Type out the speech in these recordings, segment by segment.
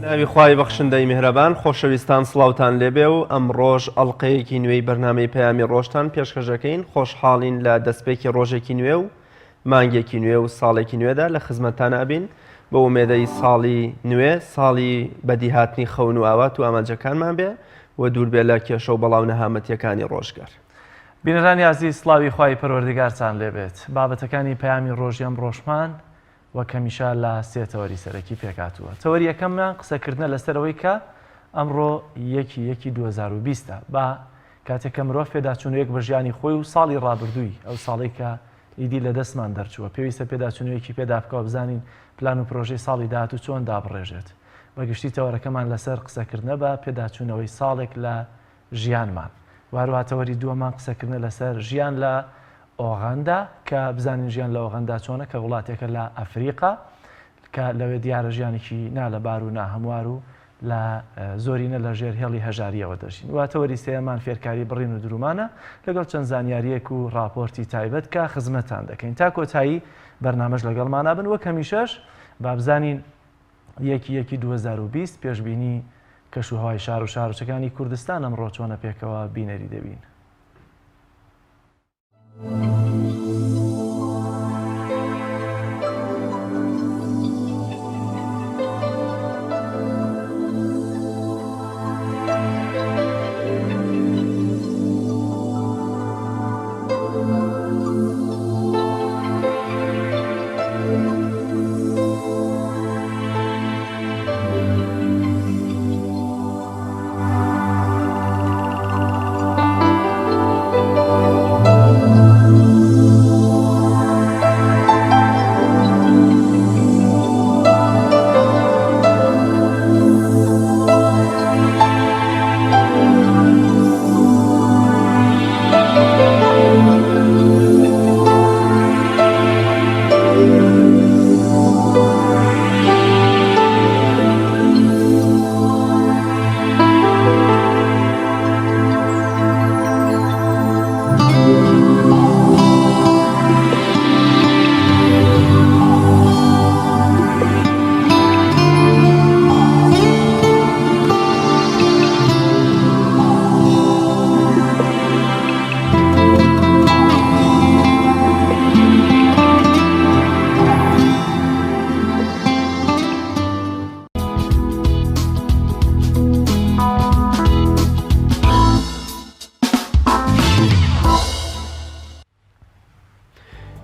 ناوی خوای بەخشندەی میهرەبان خۆشەویستان سڵاوتان لێبێ و ئەمڕۆش ئەڵلقەیەکی نوێی بەرنامەی پەیامی ڕۆژتان پێشکەشەکەین خۆشحاڵین لە دەستپێکی ڕۆژێکی نوێ و مانگێکی نوێ و ساڵێکی نوێدا لە خزمەتتان ئەبین بە ئومێدەی ساڵی نوێ ساڵی بەدیهاتنی خەون و ئاوات و ئامانجەکانمان بێ و دوور بێ لە کێشە و بەڵاو نەهامەتیەکانی ڕۆژگار. بینەرانی ئازیز سڵاوی خوای پەروەردگارتان لێبێت بابەتەکانی پەیامی ڕۆژی ئەمڕۆشمان وەک هەمیشە لە سێ تەوەری سەرەکی پێکهاتووە تەوەری یەکەممان قسەکردنە لەسەر ئەوەی کە ئەمڕۆ یەکی یەکی 2020 با کاتێک کە مرۆڤ پێداچوونەوەیەک بە ژیانی خۆی و ساڵی ڕابردووی ئەو ساڵەی کە ئیدی لە دەستمان دەرچووە پێویستە پێداچوونەوەیەکی پێدا بکەوە بزانین پلان و پرۆژەی ساڵی داهاتوو چۆن دابڕێژێت بە گشتی تەوەرەکەمان لەسەر قسەکردنە بە پێداچوونەوەی ساڵێک لە ژیانمان و هەروەها تەوەری دووەمان قسەکردنە لەسەر ژیان لە ئۆغەندا کە بزانین ژیان لە ئۆغەندا چۆنە کە وڵاتێکە لە ئەفریقا کە لەوێ دیارە ژیانێکی نالەبار و ناهەموار و لە زۆرینە لە ژێر هێڵی هەژارییەوە دەژین. و تەوەری سێیەمان فێرکاری بڕین و دروومانە لەگەڵ چەند زانیارییەک و ڕاپۆرتی تایبەت کە خزمەتتان دەکەین. تا کۆتایی بەرنامەش لەگەڵمانا بن. وەک هەمیشەش با بزانین یەکی یەکی 2020 پێشبینی کەشوهەوای شار و شارۆچەکانی کوردستان ئەمڕۆ چۆنە پێکەوە بینەری دەبین.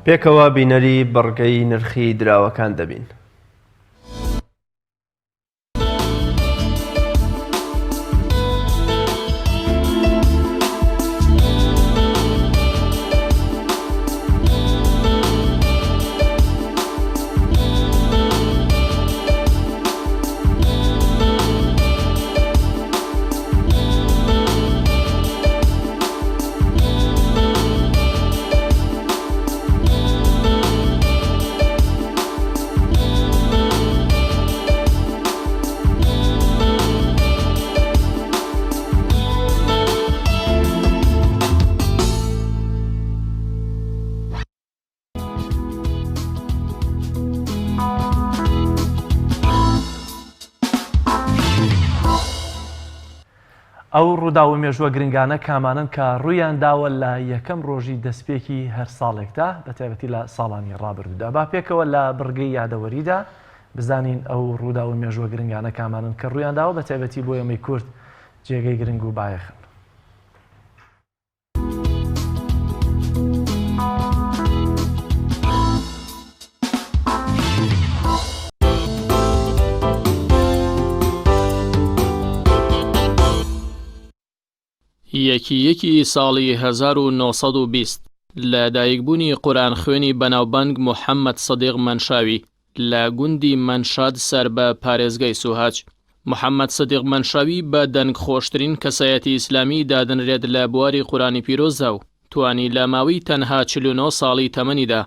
پێکەوە بینەری بڕگەی نرخی دراوەکان دەبین. ئەو ڕووداو و مێژووە گرنگانە کامانەن کە ڕوویان داوە لە یەکەم ڕۆژی دەستپێکی هەر ساڵێکدا بە تایبەتی لە ساڵانی ڕابردوودا با پێکەوە لە بڕگەی یادەوەریدا بزانین ئەو ڕووداو و مێژووە گرنگانە کامانەن کە ڕوویان داوە بە تایبەتی بۆ ئێمەی کورد جێگەی گرنگ و بایەخن. یەکی یەکی ساڵی 1920 لە دایکبوونی قورئانخوێنی بەناوبانگ محەممەد سدیق مەنشاوی لە گوندی مەنشاد سەر بە پارێزگای سوهاج. محەممەد سدیق مەنشاوی بە دەنگخۆشترین کەسایەتی ئیسلامی دادەنرێت لە بواری قورئانی پیرۆزدا و توانی لە ماوەی تەنها 49 ساڵی تەمەنیدا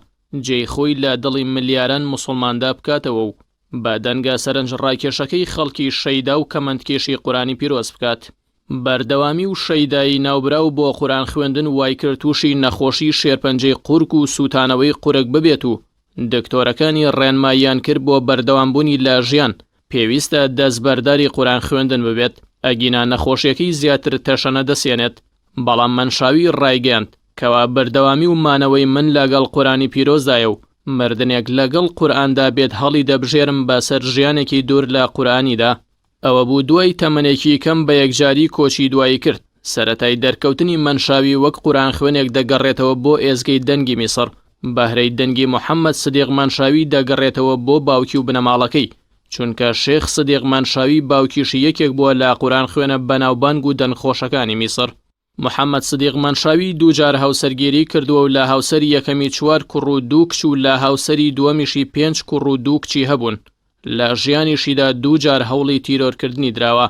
جێی خۆی لە دڵی ملیاران موسڵماندا بکاتەوە و بە دەنگە سەرنجڕاکێشەکەی خەڵکی شەیدا و کەمەندکێشی قورئانی پیرۆز بکات. بەردەوامی و شەیدایی ناوبراو بۆ قورئان خوێندن وایکرد تووشی نەخۆشی شێرپەنجەی قورگ و سووتانەوەی قورگ ببێت و دکتۆرەکانی ڕێنماییان کرد بۆ بەردەوامبوونی لە ژیان. پێویستە دەستبەرداری قورئان خوێندن ببێت، ئەگینا نەخۆشیەکەی زیاتر تەشەنە دەسێنێت، بەڵام مەنشاوی ڕایگەیاند کەوا بەردەوامی و مانەوەی من لەگەڵ قورئانی پیرۆزدایە و مردنێک لەگەڵ قورئاندا بێت هەڵیدەبژێرم بەسەر ژیانێکی دوور لە قورئانیدا. ئەوەبوو دوای تەمەنێکی کەم بە یەکجاری کۆچی دوایی کرد. سەرەتای دەرکەوتنی مەنشاوی وەک قورئانخوێنێک دەگەڕێتەوە بۆ ئێزگەی دەنگی میسڕ. بەهرەی دەنگی محەمەد سدیق مەنشاوی دەگەڕێتەوە بۆ باوکی و بنەماڵەکەی، چونکە شێخ سدیق مەنشاوی باوکیشی یەکێک بووە لە قورئانخوێنە بەناوبانگ و دەنگخۆشەکانی میسڕ. محەمەد سدیق مەنشاوی دووجار هاوسەرگیری کردووە و لە هاوسەری یەکەمی چوار کوڕ و دوو کچ و لە هاوسەری دووەمیشی پێنج کوڕ و دوو کچی هەبوون. لە ژیانیشیدا دووجار هەوڵی تیرۆرکردنی دراوە.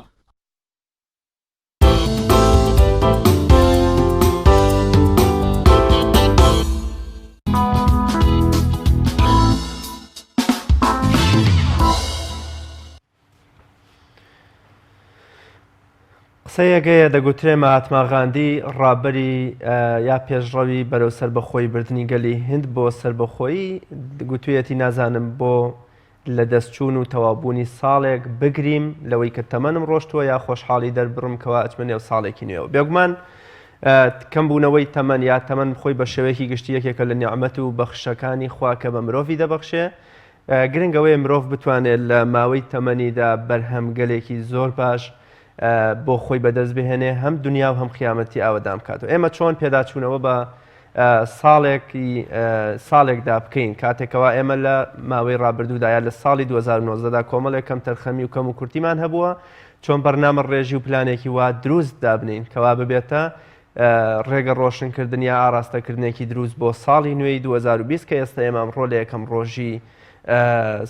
قسەیەک هەیە دەگوترێ مەهاتما غاندی ڕابەری یا پێشڕەوی بەرەو سەربەخۆیی بردنی گەلی هند بۆ سەربەخۆیی گوتویەتی نازانم بۆ لە دەستچوون و تەواوبوونی ساڵێک بگریم لەوەی کە تەمەنم ڕۆشتووە یا خۆشحاڵی دەربڕم کەوا ئەچمە نێو ساڵێکی نوێەوە بێگومان کەمبوونەوەی تەمەن یا تەمەن خۆی بە شێوەیەکی گشتی یەکێکە لە نیعمەت و بەخشەکانی خوا کە بە مرۆڤی دەبەخشێ گرنگ ئەوەیە مرۆڤ بتوانێت لە ماوەی تەمەنیدا بەرهەمگەلێکی زۆر باش بۆ خۆی بەدەست بهێنێ هەم دنیا و هەم قیامەتی ئاوەدان بکاتەوە ئێمە چۆن پێداچوونەوە بە ساڵێکی ساڵێکدا بکەین کاتێکەوە ئێمە لە ماوەی ڕابردوودا یا لە ساڵی 2009دا کۆمەڵێک کەم تەرخەمی و کەم و کورتیمان هەبووە چۆن بەرنامە ڕێژی و پلانێکی وا دروست دابنین کەوا ببێتە ڕێگە ڕۆشنکردن یا ئاراستەکردنێکی دروست بۆ ساڵی نوێی 2020 کە ئێستا ئێمە ئەمڕۆ لە یەکەم ڕۆژی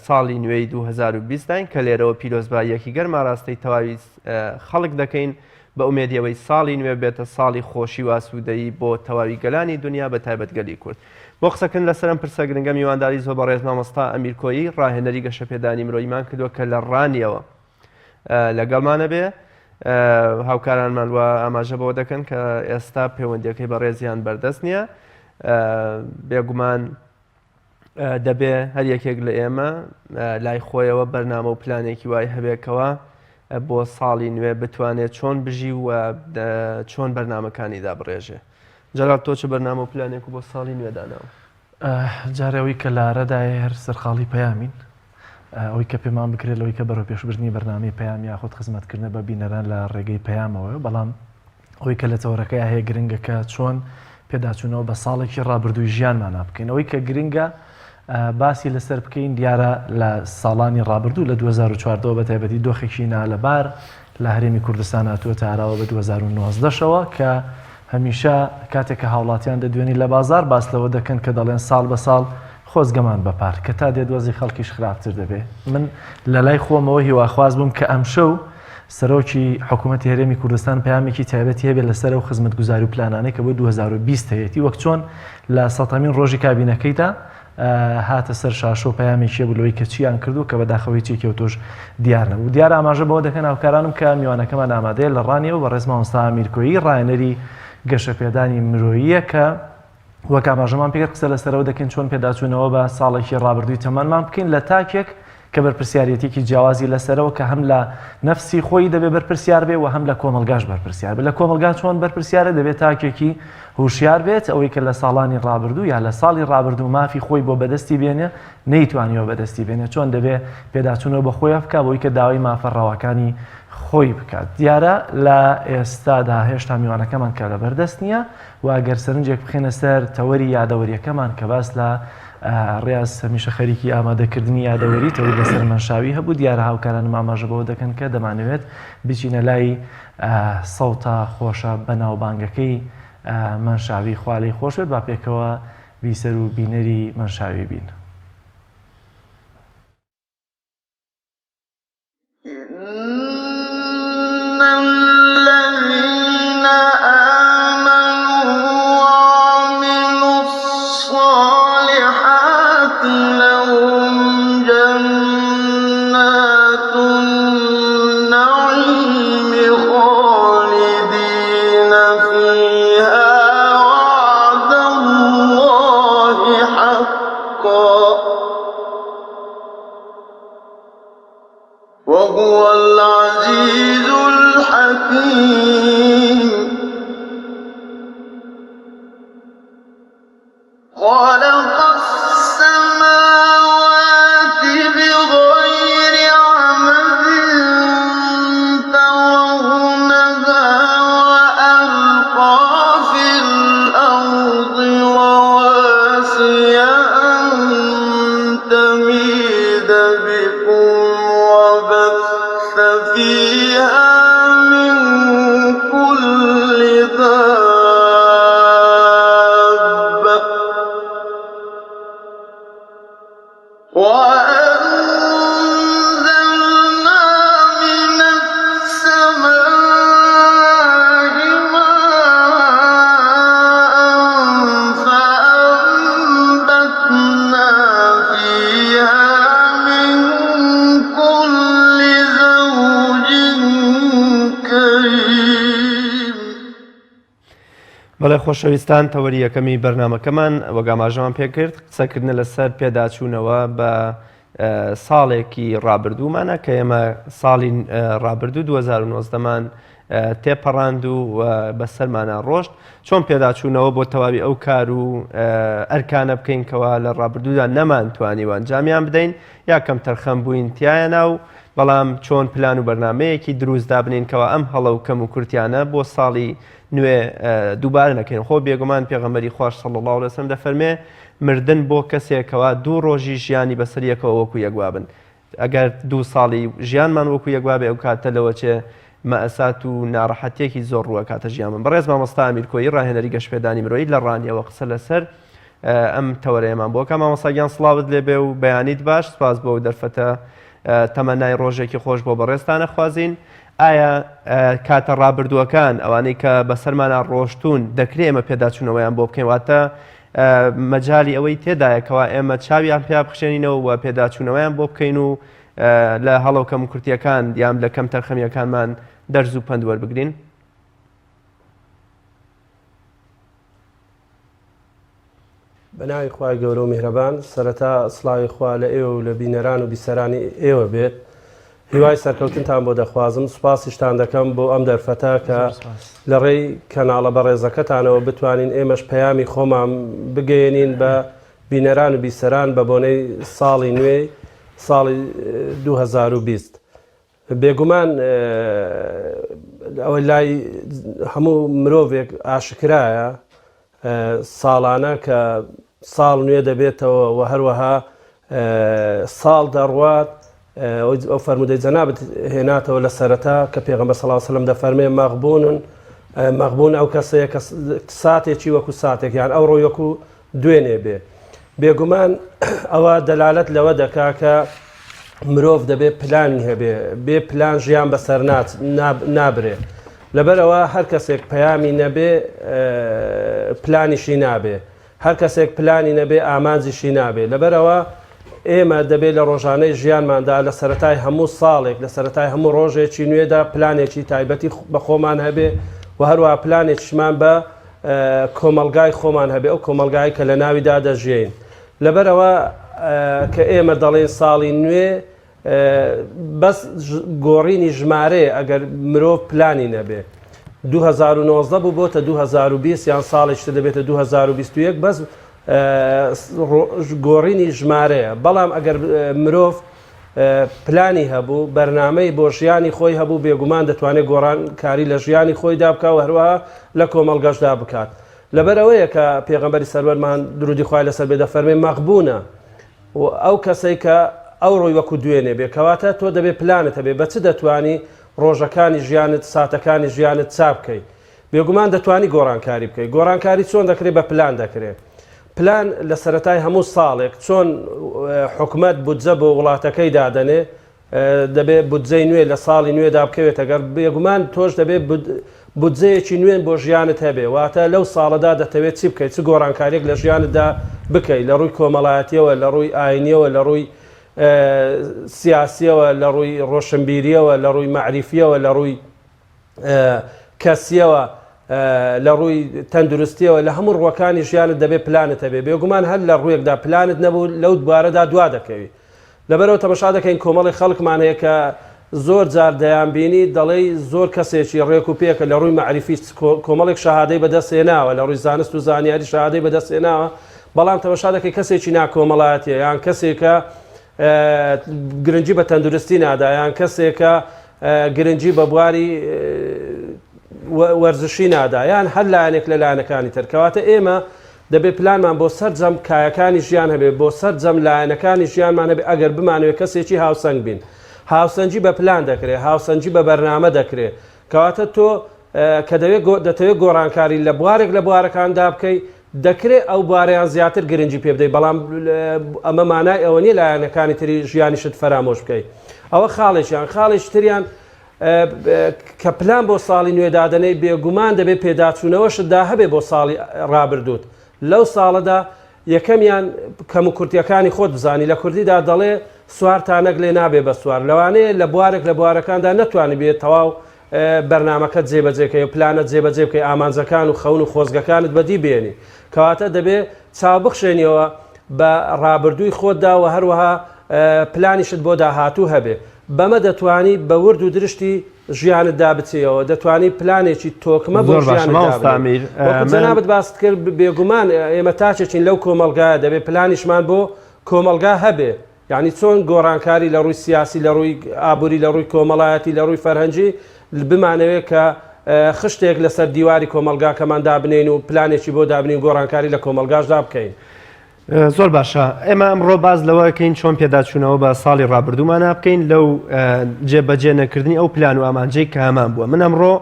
ساڵی نوێی 2020 داین کە لێرەوە پیرۆزباییەکی گەرم ئاراستەی تەواوی خەڵک دەکەین بە ئومێدی ئەوەی ساڵی نوێ بێتە ساڵی خۆشی و ئاسوودەیی بۆ تەواوی گەلانی دنیا بە تایبەت گەلی کورد. بۆ قسەکردن لەسەر ئەم پرسە گرنگە میوانداری زۆر بەڕێز مامۆستا ئەمیر کۆیی ڕاهێنەری گەشەپێدانی مرۆییمان کردووە کە لە ڕانیەوە لەگەڵمانە بێ هاوکارانمان و ئاماژە بەوە دەکەن کە ئێستا پەیوەندیەکەی بەڕێزیان بەردەست نییە بێگومان دەبێ هەر یەکێک لە ئێمە لای خۆیەوە بەرنامە و پلانێکی وای هەبێکەوە بۆ ساڵی نوێ بتوانێت چۆن بژی و چۆن بەرنمەکانی دابڕێژێ جەلال تۆ چ بەرنامە و پلانێک و بۆ ساڵی نوێدانەوە جارێ ئەوەی کە لارەدایە هەر سەرقاڵی پەیامین ئەوەی کە پێمان بکرێت لەوەی کە بەرەوپێشبردنی بەرنامەی پەیام یاخود خزمەتکردنە بە بینەران لە ڕێگەی پەیامەوە بەڵام ئەوەی کە لە تەوەرەکەیا هەیە گرنگە کە چۆن پێداچوونەوە بە ساڵێکی ڕابردووی ژیانمانا بکەین ئەوەی کە گرنگە باسی لەسەر بکەین دیارە لە ساڵانی ڕابردوو لە 2014 بە تایبەتی دۆخێکی نالەبار لە هەرێمی کوردستان هاتووەتە ئاراوە بە 2019شەوە کە هەمیشە کاتێک کە هاوڵاتیان دەدوێنی لە بازار باس لەوە دەکەن کە دەڵێن ساڵ بە ساڵ خۆزگەمان بە پار کە تا دێت وەزی خەڵکیش خراپتر دەبێ من لە لای خۆمەوە هیواخواز بووم کە ئەمشەو سەرۆکی حکوومەتی هەرێمی کوردستان پەیامێکی تایبەتی هەبێت لەسەر ئەو خزمەتگوزاری و پلانانەی کە بۆ 2020 هەیەتی وەک چۆن لە سەتەمین ڕۆژی کابینەکەیدا هاتە سەر شاشە و پەیامێکی هەبوو لەوەی کە چیان کردو کە بەداخەوە هیچێکی ئەوتۆش دیار نەبوو دیار ئاماژە بەوە دەکەن هاوکارانم کە میوانەکەمان ئامادەیە لە ڕانیەوە بەڕێز مامۆستا ئامیر کۆیی ڕاهێنەری گەشەپێدانی مرۆییە کە وەک ئاماژەمان پێکرد قسە لەسەرەوە دەکەین چۆن پێداچوونەوە بە ساڵێکی ڕابردووی تەمەنمان بکەین لە تاکێک کە بەرپرسیارێتیەکی جیاوازی لەسەرەوە کە هەم لە نەفسی خۆی دەبێ بەرپرسیار بێ و هەم لە کۆمەڵگاش بەرپرسیار بێ لە کۆمەڵگا چۆن بەرپرسیارە دەبێت تاکێکی هوشیار بێت ئەوەی کە لە ساڵانی ڕابردوو یا لە ساڵی ڕابردوو مافی خۆی بۆ بەدەستی بێنێ نەیتوانیوە بەدەستی بێنێ چۆن دەبێ پێداچوونەوە بە خۆیان بکا بۆی کە داوای مافە ڕەواکانی خۆی بکات دیارە لە ئێستادا هێشتا میوانەکەمان کە لەبەردەست نییە و گەر سەرنجێک بخەینە سەر تەوەری یادەوەریەکەمان کە باس لە ڕیاز هەمیشە خەریکی ئامادەکردنی یادەوەری تەوەری لەسەر مەنشاوی هەبوو دیارە هاوکارانم ئاماژە بەوە دەکەن کە دەمانەوێت بچینە لای سەوتە خۆشە بەناوبانگەکەی مەنشاوی خوا لێی خۆش بێت با پێکەوە بیسەر و بینەری مەنشاوی بین. إن الذين آمنوا وعملوا الصالحات لهم جنات النعيم خالدين فيها وعد الله حقا. خلق السماوات بغیر عمد ترونها وألقى في الأرض رواسي أن تميد بكم وبث فيها من كل دابة وأنزلنا من السماء ماء فأنبتنا فيها من كل زوج كريم. بەڵێ خۆشەویستان تەوەری یەکەمی بەرنامەکەمان وەک ئاماژەمان پێکرد قسەکردنە لەسەر پێداچوونەوە بە ساڵێکی ڕابردوومانە کە ئێمە ساڵی ڕابردوو 2019مان تێپەڕاند و بەسەرمانە ڕۆشت چۆن پێداچوونەوە بۆ تەواوی ئەو کار و ئەرکانە بکەین کەوا لە ڕابردوودا نەمانتوانی و ئەنجامیان بدەین یا کەم تەرخەم بووین تایەنا و بەڵام چۆن پلان و بەرنمەیەکی دروست دابنین کەوا ئەم هەڵە و کەم و کورتیانە بۆ ساڵی نوێ دووبارە نەکەین خۆ بێگومان پێغەمبەری خواش صلی اللە علیه وسلم دەفەرمێ مردن بۆ کەسێک کەوا دوو ڕۆژی ژیانی بەسەر یەکەوە وەکو یەک وابن ئەگەر دوو ساڵی ژیانمان وەکو یەک وابێ ئەو کاتە لەوە چێ مەئسات و ناڕەحەتیەکی زۆر ڕووەکاتە ژیانمان بەڕێز مامۆستا ئەمیر کۆیی ڕاهێنەری گەشپێدانی مرۆیی لە ڕانیەوە قسە لەسەر ئەم تەوەرەیەمان بۆکە مامۆستا گیان سڵاوت لێبێ و بەیانیت باش سپاس بۆ دەرفەتە تەمەنای ڕۆژێکی خۆش بۆ بەڕێزتانە خوازین ئایا کاتە ڕابردووەکان ئەوانەی کە بەسەرمانا ڕۆشتوون دەکرێ ئێمە پێداچوونەوەیان بۆ بکەین واتە مەجالی ئەوەی تێدایە کەوا ئێمە چاویان پیا بخشێنینەوە و پێداچوونەوەیان بۆ بکەین و لە هەڵە و کەموکورتیەکان یان لە کەم تەرخەمیەکانمان دەرز و پەند وەربگرین؟ بە ناوی خوای گەورە و میهرەبان سەرەتا سڵاوی خوا لە ئێوە و لە بینەران و بیسەرانی ئێوە بێت هیوای سەرکەوتنتان بۆ دەخوازم سوپاسیشتان دەکەم بۆ ئەم دەرفەتە کە لە ڕێی کەناڵە بەڕێزەکەتانەوە بتوانین ئێمەش پەیامی خۆمان بگەیەنین بە بینەران و بیسەران بە بۆنەی ساڵی نوێی ساڵی 2020 بێگومان ئەوە لای هەموو مرۆڤێک ئاشکرایە ساڵانە کە ساڵ نوێ دەبێتەوە و هەروەها ساڵ دەڕوات ئەو فەرمودەی جەنابت هێناتەوە لە سەرەتا کە پێغەمبەر صلی الله علیه وسلم دەفەرمێ مەغبونن مەغبون ئەو کەسەیە کە ساتێکی وەکو ساتێک یان ئەو ڕۆی وەکو دوێنێ بێ. بێگومان ئەوە دەلالەت لەوە دەکا کە مرۆڤ دەبێ پلانی هەبێ، بێ پلان ژیان بەسەر نابرێ. لەبەرئەوە هەر کەسێک پەیامی نەبێ پلانیشی نابێ، هەر کەسێک پلانی نەبێ ئامانجیشی نابێ. لەبەرئەوە ئێمە دەبێ لە ڕۆژانەی ژیانماندا لە سەرەتای هەموو ساڵێک، لە سەرەتای هەموو ڕۆژێکی نوێدا پلانێکی تایبەتی بە خۆمان هەبێ و هەروەها پلانێکیشمان بە کۆمەڵگای خۆمان هەبێ، ئەو کۆمەڵگایەی کە لە ناویدا دەژیێین. لەبەرئەوە کە ئێمە دەڵێین ساڵی نوێ بەس گۆڕینی ژمارەیە ئەگەر مرۆڤ پلانی نەبێ. 2019 بوو بۆتە 2020 یان ساڵێکی تر دەبێتە 2021 بەس گۆڕینی ژمارەیە. بەڵام ئەگەر مرۆڤ پلانی هەبوو، بەرنامەی بۆ ژیانی خۆی هەبوو، بێگومان دەتوانێت گۆڕانکاری لە ژیانی خۆیدا بکا و هەروەها لە کۆمەڵگەشدا بکات. لەبەرئەوەیە کە پێغەمبەری سەروەرمان درودی خوای لەسەر بێ دەفەرمێ مەغبونە و ئەو کەسەی کە ئەوڕۆی وەکو دوێنێ بێ. کەواتە تۆ دەبێ پلانت هەبێ بە چ دەتوانی ڕۆژەکانی ژیانت، ساتەکانی ژیانت چاک بکەی. بێگومان دەتوانی گۆڕانکاری بکەی. گۆڕانکاری چۆن دەکرێت؟ بە پلان دەکرێت. پلان لە سەرەتای هەموو ساڵێک چۆن حکومەت بودجە بۆ وڵاتەکەی دادەنێ، دەبێ بودجەی نوێ لە ساڵی نوێدا بکەوێتە گەڕ، بێگومان تۆش دەبێ بودجەیەکی نوێن بۆ ژیانت هەبێ، واتە لەو ساڵەدا دەتەوێت چی بکەیت، چ گۆڕانکارییەک لە ژیانتدا بکەیت، لە ڕووی کۆمەڵایەتییەوە، لە ڕووی ئاینییەوە، لە ڕووی سیاسییەوە، لە ڕووی ڕۆشنبیرییەوە، لە ڕووی مەعریفییەوە، لە ڕووی کەسیەوە لە ڕووی تەندروستیەوە لە هەموو ڕووەکانی ژیانت دەبێ پلانت هەبێ بێگومان هەر لە ڕوویەکدا پلانت نەبوو لەو بوارەدا دوا دەکەوی لەبەرەوە تەمەشا دەکەین کۆمەڵی خەڵکمان هەیە کە زۆر جار دەیانبینی دەڵێی زۆر کەسێکی ڕێک و پێکە لە ڕووی مەعریفی کۆمەڵێک شەهادەی بەدەست هێناوە لە ڕووی زانست و زانیاری شەهادەی بەدەست هێناوە. بەڵام تەمەشا دەکەی کەسێکی ناکۆمەڵایەتیە یان کەسێکە گرنگی بە تەندروستی نادا یان کەسێکە گرنگی بە بواری وەرزشی نادا یان هەر لایەنێک لە لایەنەکانی تر کەواتە ئێمە دەبێ پلانمان بۆ سەرجەم کایەکانی ژیان هەبێ بۆ سەرجەم لایەنەکانی ژیانمان هەبێ ئەگەر بمانەوێ کەسێکی هاوسەنگ بین هاوسەنگی بە پلان دەکرێ هاوسەنگی بە بەرنامە دەکرێ کەواتە تۆ کە دەوێت دەتەوێت گۆڕانکاری لە بوارێک لە بوارەکاندا بکەی، دەکرێت ئەو بوارەیان زیاتر گرنگی پێ بدەیت، بەڵام ئەمە مانای ئەوە نییە لایەنەکانی تری ژیانیشت فەرامۆش بکەیت. ئەوە خاڵێکیان. خاڵێکی تریان کە پلان بۆ ساڵی نوێ دادەنێی، بێگومان دەبێت پێداچوونەوەشتدا هەبێت بۆ ساڵی ڕابردووت. لەو ساڵەدا یەکەمیان کەموکورتیەکانی خۆت بزانی، لە کوردیدا دەڵێ سوار تا نەگلێ نابێ بە سوار، لەوانەیە لە بوارێک لە بوارەکاندا نەتوانیبێ تەواو بەرنامەکەت جێبەجێ کەی و پلانت جێبەجێ بکەی، ئامانجەکان و خەون و خۆزگەکانت بەدی بێنی. کەواتە دەبێ چاو بخشێنیەوە بە ڕابردووی خۆتدا و هەروەها پلانیشت بۆ داهاتوو هەبێ. بەمە دەتوانی بە ورد و درشتی ژیانتدا بچیەوە، دەتوانی پلانێکی تۆکمە بۆ زۆر باشە ژیانت مامۆستا دابنێی. ئەمیر وەکو من جەنابت باست کرد بێگومان ئێمە تاکێکین لەو کۆمەڵگایە دەبێ پلانیشمان بۆ کۆمەڵگا هەبێ. یانی چۆن گۆڕانکاری لە ڕووی سیاسی، لە ڕووی ئابووری، لە ڕووی کۆمەڵایەتی، لە ڕووی فەرهەنگی بمانەوێت کە خشتێک لەسەر دیواری کۆمەڵگاکەمان دابنێین و پلانێکی بۆ دابنین گۆڕانکاری لە کۆمەڵگاشدا بکەین. زۆر باشە ئێمە ئەمڕۆ باس لەوە ئەکەین چۆن پێداچوونەوە بە ساڵی ڕابردوومانا بکەین لەو جێبەجێ نەکردنی ئەو پلان و ئامانجەی کە هەمان بووە من ئەمڕۆ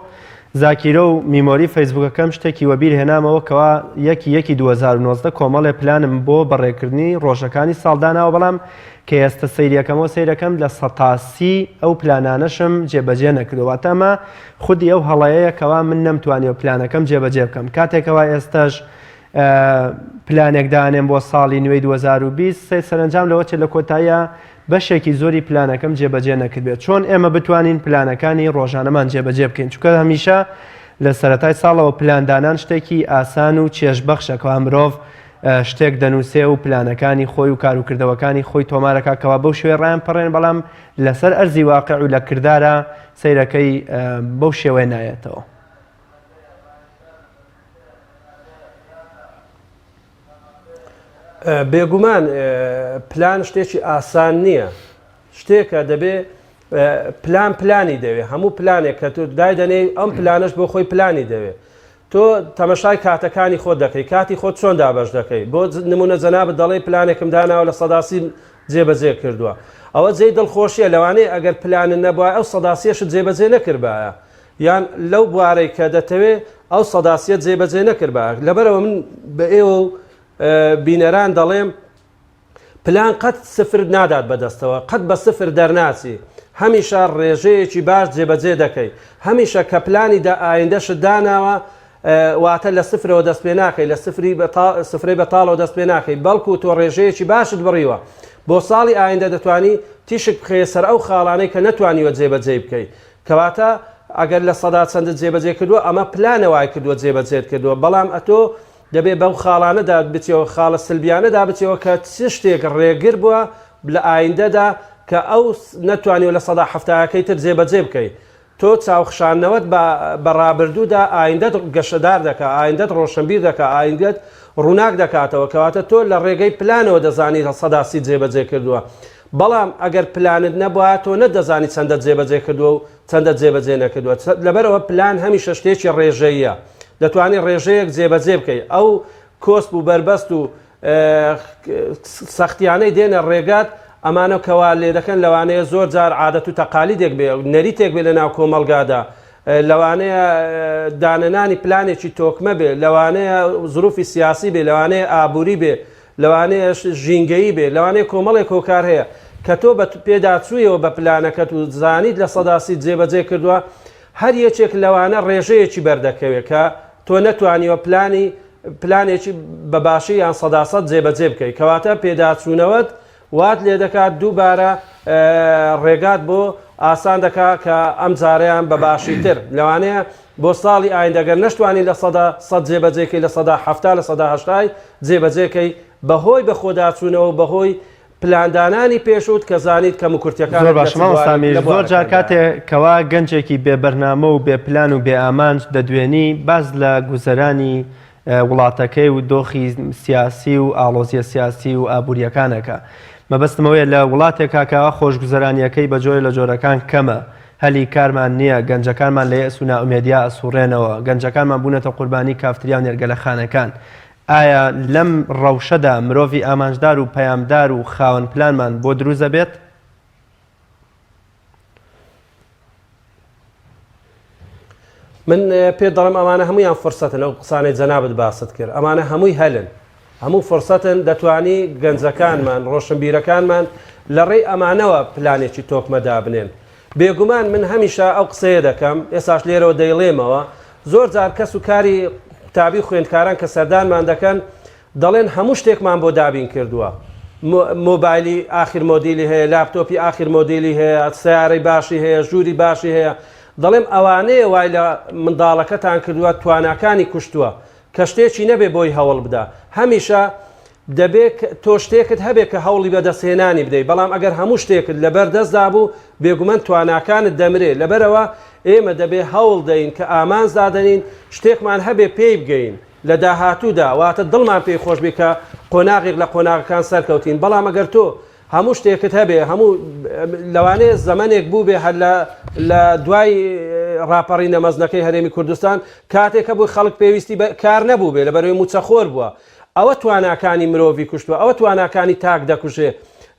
زاکیرە و memory فەیسبوکەکەم شتێکی وەبیر هێنامەوە کەوا یەکی یەکی 2019 کۆمەڵێ پلانم بۆ بەڕێکردنی ڕۆژەکانی ساڵ داناوە بەڵام کە ئێستە سەیریەکەمەوە سەیرەکەم لە سەتا سی ئەو پلانانەشم جێبەجێ نەکردووە واتە ئەمە خودی ئەو هەڵەیەیە کەوا من نەمتوانیوە پلانەکەم جێبەجێ بکەم کاتێکەوە ئێستەش پلانێک دانێم بۆ ساڵی نوێی 2020 سەیر سەرەنجام لەوە چێت لە کۆتاییا بەشێکی زۆری پلانەکەم جێبەجێ نەکردبێت چۆن ئێمە بتوانین پلانەکانی ڕۆژانەمان جێبەجێ بکەین چونکە هەمیشە لە سەرەتای ساڵەوە پلاندانان شتێکی ئاسان و چێژبەخشە کەوا مرۆڤ شتێک دەنووسێ و پلانەکانی خۆی و کاروکردەوەکانی خۆی تۆمارەکە کەوا بەو شێوەیە ڕایان پەڕێن بەڵام لەسەر ئەرزی واقع و لە کردارە سەیرەکەی بەو شێوەیە نایەتەوە. بێگومان پلان شتێکی ئاسان نییە شتێکە دەبێ پلان پلانی دەوێ هەموو پلانێک کە تۆ دایدەنێی ئەم پلانەش بۆ خۆی پلانی دەوێ تۆ تەمەشای کاتەکانی خۆت دەکەی کاتی خۆت چۆن دابەش دەکەی بۆ نمونە جەنابت دەڵێی پلانێکم داناوە لە سەداسی جێبەجێ کردووە ئەوە جێی دڵخۆشیە لەوانەیە ئەگەر پلانت نەبوایە ئەو سەداسیەشت جێبەجێ نەکردبایە یان لەو بوارەی کە دەتەوێ ئەو سەداسیەت جێبەجێ نەکردبایە لەبەرئەوە من بە ئێوە و بینەران دەڵێم پلان قەت سفرت نادات بەدەستەوە، قەت بە سفر دەرناچی، هەمیشە ڕێژەیەکی باش جێبەجێ دەکەی، هەمیشە کە پلانی دا ئایندەشت داناوە واتە لە سفرەوە دەست پێ ناکەی، لە سفری سفرەی بەتاڵەوە دەست پێ ناکەی، بەڵکو تۆ ڕێژەیەکی باشت بڕیوە، بۆ ساڵی ئایندە دەتوانی تیشک بخەیە سەر ئەو خاڵانەی کە نەتوانیوە جێبەجێی بکەی، کەواتە ئەگەر لە سەدا چەندت جێبەجێ کردووە ئەمە پلانە وای کردووە جێبەجێت کردووە، بەڵام ئەتۆ دەبێ بەو خاڵانەدا بچیەوە، خاڵە سلبیانەدا بچیەوە کە چ شتێک ڕێگر بووە لە ئایندەدا کە ئەو نەتوانیوە لە سەدا حەفتایەکەی تر جێبەجێ بکەی. تۆ چاوخشاندنەوەت بە بە ڕابردوودا ئایندەت گەشەدار دەکا، ئایندەت ڕۆشنبیر دەکا، ئایندەت ڕووناک دەکاتەوە، کەواتە تۆ لە ڕێگەی پلانەوە دەزانی 30% جێبەجێ کردووە. بەڵام ئەگەر پلانت نەبوایە تۆ نەتدەزانی چەندەت جێبەجێ کردووە و چەندەت جێبەجێ نەکردووە. لەبەرئەوە پلان هەمیشە شتێکی ڕێژەییە. دەتوانی ڕێژەیەک جێبەجێ بکەی. ئەو کۆسپ و بەربەست و سەختیانەی دێنە ڕێگات، ئەمانە کە وا لێدەکەن لەوانەیە زۆر جار عادەت و تەقالیدێک بێ، نەریتێک بێ لەناو کۆمەڵگادا، لەوانەیە دانەنانی پلانێکی تۆکمە بێ، لەوانەیە زروفی سیاسی بێ، لەوانەیە ئابووری بێ، لەوانەیە ژینگەیی بێ، لەوانەیە کۆمەڵێک هۆکار هەیە کە تۆ بە پێداچوویەوە بە پلانەکەت و زانیت 30% جێبەجێ کردووە، هەر یەکێک لەوانە ڕێژەیەکی بەردەکەوێت کە تۆ نەتوانیوە پلانی پلانێکی بە باشی یان سەداسەد جێبەجێ بکەیت کەواتە پێداچوونەوەت وات لێدەکات دووبارە ڕێگات بۆ ئاسان دەکات کە ئەم جارەیان بە باشیتر لەوانەیە بۆ ساڵی ئایندە گەر نەشتوانی 100% جێبەجێکەی 70% 80% جێبەجێکەی بەهۆی بەخۆداچوونەوە بەهۆی پلاندانانی پێشووت کە زانیت کەموکورتیەکانت زۆر لە باشە چ مامۆستا بوارێک ئەمیر لە زۆر جار بوارەکاندایە. کاتێ کەوا گەنجێکی بێ بەرنامە و بێ پلان و بێ ئامانج دەدوێنی باس لە گوزەرانی. وڵاتەکەی و دۆخی سیاسی و ئاڵۆزیە سیاسی و ئابووریەکان ئەکا. مەبەستم ئەوەیە لە وڵاتێکا کە خۆشگوزەرانیەکەی بە جۆرێ لە جۆرەکان کەمە، هەلی کارمان نییە، گەنجەکانمان لە یەئس و نائومێدیا ئەسوڕێنەوە، گەنجەکانمان بوونەتە قوربانی کافتریا و نێرگەلەخانەکان. ئایا لەم ڕەوشەدا مرۆڤی ئامانجدار و پەیامدار و خاوەن پلانمان بۆ دروست ئەبێت؟ من پێت دەڵێم ئەمانە هەمویان فرسەتن ئەو قسانەی جەنابت باست کرد ئەمانە هەمووی هەلن هەموو فرسەتن دەتوانی گەنجەکانمان ڕۆشنبیرەکانمان لە ڕێی ئەمانەوە پلانێکی تۆکمە دابنێن بێگومان من هەمیشە ئەو قسەیە دەکەم ئێساش لێرەوە دەیڵێمەوە زۆر جار کەس و کاری قوتابی و خوێندکاران کە سەردانمان دەکەن دەڵێن هەموو شتێکمان بۆ دابین کردووە مۆبایلی ئاخر مۆدیلی هەیە لاپتۆپی ئاخر مۆدیلی هەیە سیارەی باشی هەیە ژووری باشی هەیە دەڵێم ئەوانەیە وای لە منداڵەکەتان کردووە تواناکانی کوشتووە کە شتێکی نەبێ بۆی هەوڵ بدا هەمیشە دەبێ تۆ شتێکت هەبێ کە هەوڵی بەدەستهێنانی بدەیت بەڵام ئەگەر هەموو شتێکت لەبەر دەستدا بوو بێگومان تواناکانت دەمرێ لەبەرەوە ئێمە دەبێ هەوڵ دەین کە ئامانج دادەنین شتێکمان هەبێ پێی بگەین لە داهاتوودا، واتە دڵمان پێی خۆش بێ کە قۆناغێک لە قۆناغەکان سەرکەوتین، بەڵام ئەگەر تۆ هەموو شتێکت هەبێ، هەموو لەوانەیە زەمەنێک بووبێ هەر لە لە دوای ڕاپەڕینە مەزنەکەی هەرێمی کوردستان کاتێک هەبوو خەڵک پێویستی بە کار نەبووبێ لەبەرەوەی مووچەخۆر بووە، ئەوە تواناکانی مرۆڤی کوشتووە، ئەوە تواناکانی تاک دەکوژێ.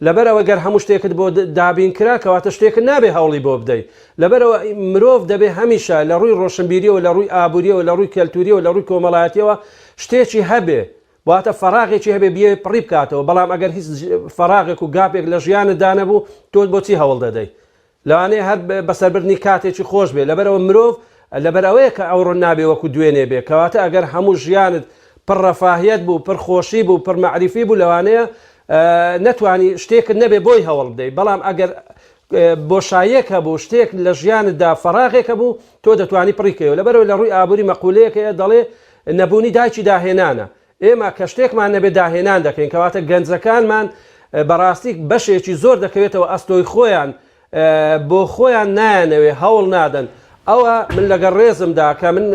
لەبەرئەوە گەر هەموو شتێکت بۆ دابین کرا کەواتە شتێکت نابێ هەوڵی بۆ بدەی. لەبەرئەوە مرۆڤ دەبێ هەمیشە لە ڕووی ڕۆشنبیریەوە، لە ڕووی ئابووریەوە، لە ڕووی کەلتووریەوە، لە ڕووی کۆمەڵایەتیەوە شتێکی هەبێ، واتە فەراغێکی هەبێ بیەوێ پڕی بکاتەوە، بەڵام ئەگەر هیچ فەراغێک و گاپێک لە ژیانتدا نەبوو تۆ بۆچی هەوڵ دەدەی؟ لەوانەیە هەر بەسەربردنی کاتێکی خۆش بێ، لەبەرئەوە مرۆڤ لەبەرئەوەیە کە ئەوڕۆ نابێ وەکو دوێنێ بێ، کەواتە ئەگەر هەموو ژیانت پڕ ڕەفاهیەت بوو، پڕ خۆشی بوو، پڕ مەعریفی بوو لەوانەیە نەتوانی شتێکت نەبێ بۆی هەوڵ بدەی، بەڵام ئەگەر بۆشاییەک هەبوو، شتێک لە ژیانتدا فەراغێک هەبوو تۆ دەتوانی پڕی کەیەوە، لەبەرئەوەی لە ڕووی ئابووری مەقولەیەک هەیە دەڵێ نەبوونی دایکی داهێنانە، ئێمە کە شتێکمان نەبێت داهێنان دەکەین، کەواتە گەنجەکانمان بەڕاستی بەشێکی زۆر دەکەوێتەوە ئەستۆی خۆیان، بۆ خۆیان نایانەوێ هەوڵ نادەن، ئەوە من لەگەڵ ڕێزمدا کە من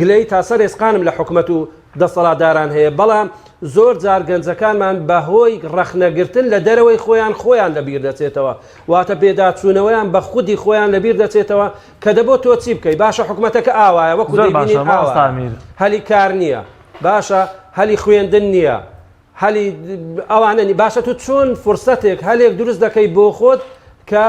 گلەیی تا سەر ئێسقانم لە حکومەت و دەسەڵاتداران هەیە، بەڵام زۆر جار گەنجەکانمان بەهۆی ڕەخنەگرتن لە دەرەوەی خۆیان خۆیان لەبیر دەچێتەوە، واتە پێداچوونەوەیان بە خودی خۆیان لەبیر دەچێتەوە کە دەبۆ تۆ چی بکەی باشە حکومەتەکە ئاوایە وەکو زۆر دەیبینین باشە مامۆستا ئاوایە ئەمیر. هەلی کار نییە باشە هەلی خوێندن نییە هەلی ئەوانە نی باشە تۆ چۆن فرسەتێک هەلێک دروست دەکەی بۆ خۆت کە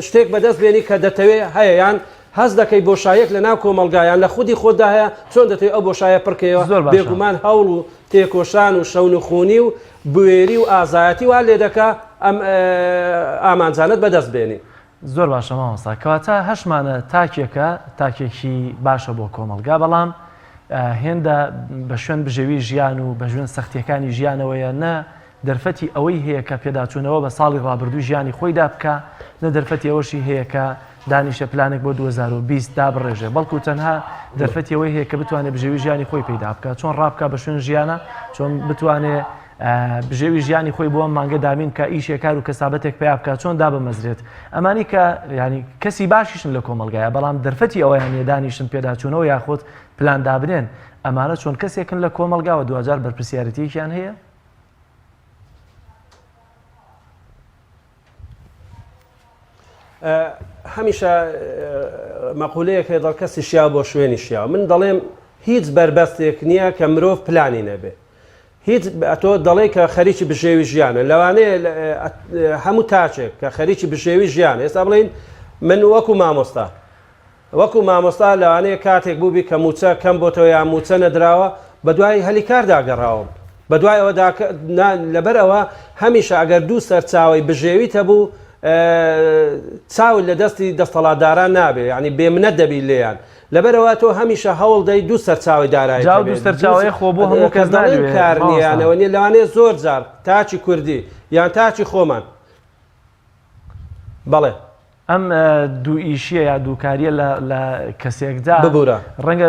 شتێک بەدەست بێنی کە دەتەوێ هەیە یان هەست دەکەی بۆشایەک لە ناو کۆمەڵگا یان لە خودی خۆتدا هەیە چۆن دەتەوێت ئەو بۆشایە پڕکەیەوە زۆر باشە. بێگومان هەوڵ و تێکۆشان و شەونخونی و بوێری و ئازایەتی وا لێ دەکا ئەم ئامانجانەت بەدەست بێنی. زۆر باشە مامۆستا کەواتە هەشمانە تاکێکە تاکێکی باشە بۆ کۆمەڵگا بەڵام هێندە بە شوێن بژێوی ژیان و بە ژوێن سەختیەکانی ژیانەوەیە نە دەرفەتی ئەوەی هەیە کە پێداچوونەوە بە ساڵی ڕابردوو ژیانی خۆیدا بکە نە دەرفەتی ئەوەشی هەیە کە دانیشە پلانێک بۆ 2020 دابڕێژێ بەڵکو تەنها دەرفەتی ئەوەی هەیە کە بتوانێت بژێوی ژیانی خۆی پەیدا بکە چۆن ڕابکە بە شوێن ژیانە چۆن بتوانێت بژێوی ژیانی خۆی بۆ ئەم مانگە دابین بکا، ئیشێ کار و کەسابەتێک پەیا بکا، چۆن دابمەزرێت. ئەمانی کە یانی کەسی باشیشن لە کۆمەڵگایە بەڵام دەرفەتی ئەوەیان نییە دانیشن پێداچوونەوە یاخود پلان دابنێن. ئەمانە چۆن کەسێکن لە کۆمەڵگا و دواجار بەرپرسیارێتییەکیان هەیە؟ هەمیشە مەقولەیەک هەیە دەڵ کەسی شیاو بۆ شوێنی شیاو. من دەڵێم هیچ بەربەستێک نییە کە مرۆڤ پلانی نەبێ. هیچ ئەتۆ دەڵێی کە خەریکی بژێوی ژیانە لەوانەیە هەموو تاکێک کە خەریکی بژێوی ژیانە ئێستا بڵین من وەکو مامۆستا وەکو مامۆستا لەوانەیە کاتێک بووبی کە موچە کەم بۆتەوە یا موچە نەدراوە بە دوای هەلی کاردا گەڕاوم بە دوای ئەوە لەبەر ئەوە هەمیشە ئەگەر دوو سەرچاوی بژێویت هەبوو چاوت لە دەستی دەستەڵاتداران نابێ یعنی بێمنەت دەبی لێیان لەبەرئەوە تۆ هەمیشە هەوڵ دەی دوو سەرچاوەی دارایت جا ئەو هەبێت دوو سەرچاوەیە خۆ بۆ هەموو کە کەس دەڵێن نالوێ کار نییە مامۆستا. یان ئەوە نییە لەوانەیە زۆر جار تاکی کوردی یان تاکی خۆمان بەڵێ. ئەم دوو ئیشیە یا دووکاریە لە لە کەسێکدا ببورە. ڕەنگە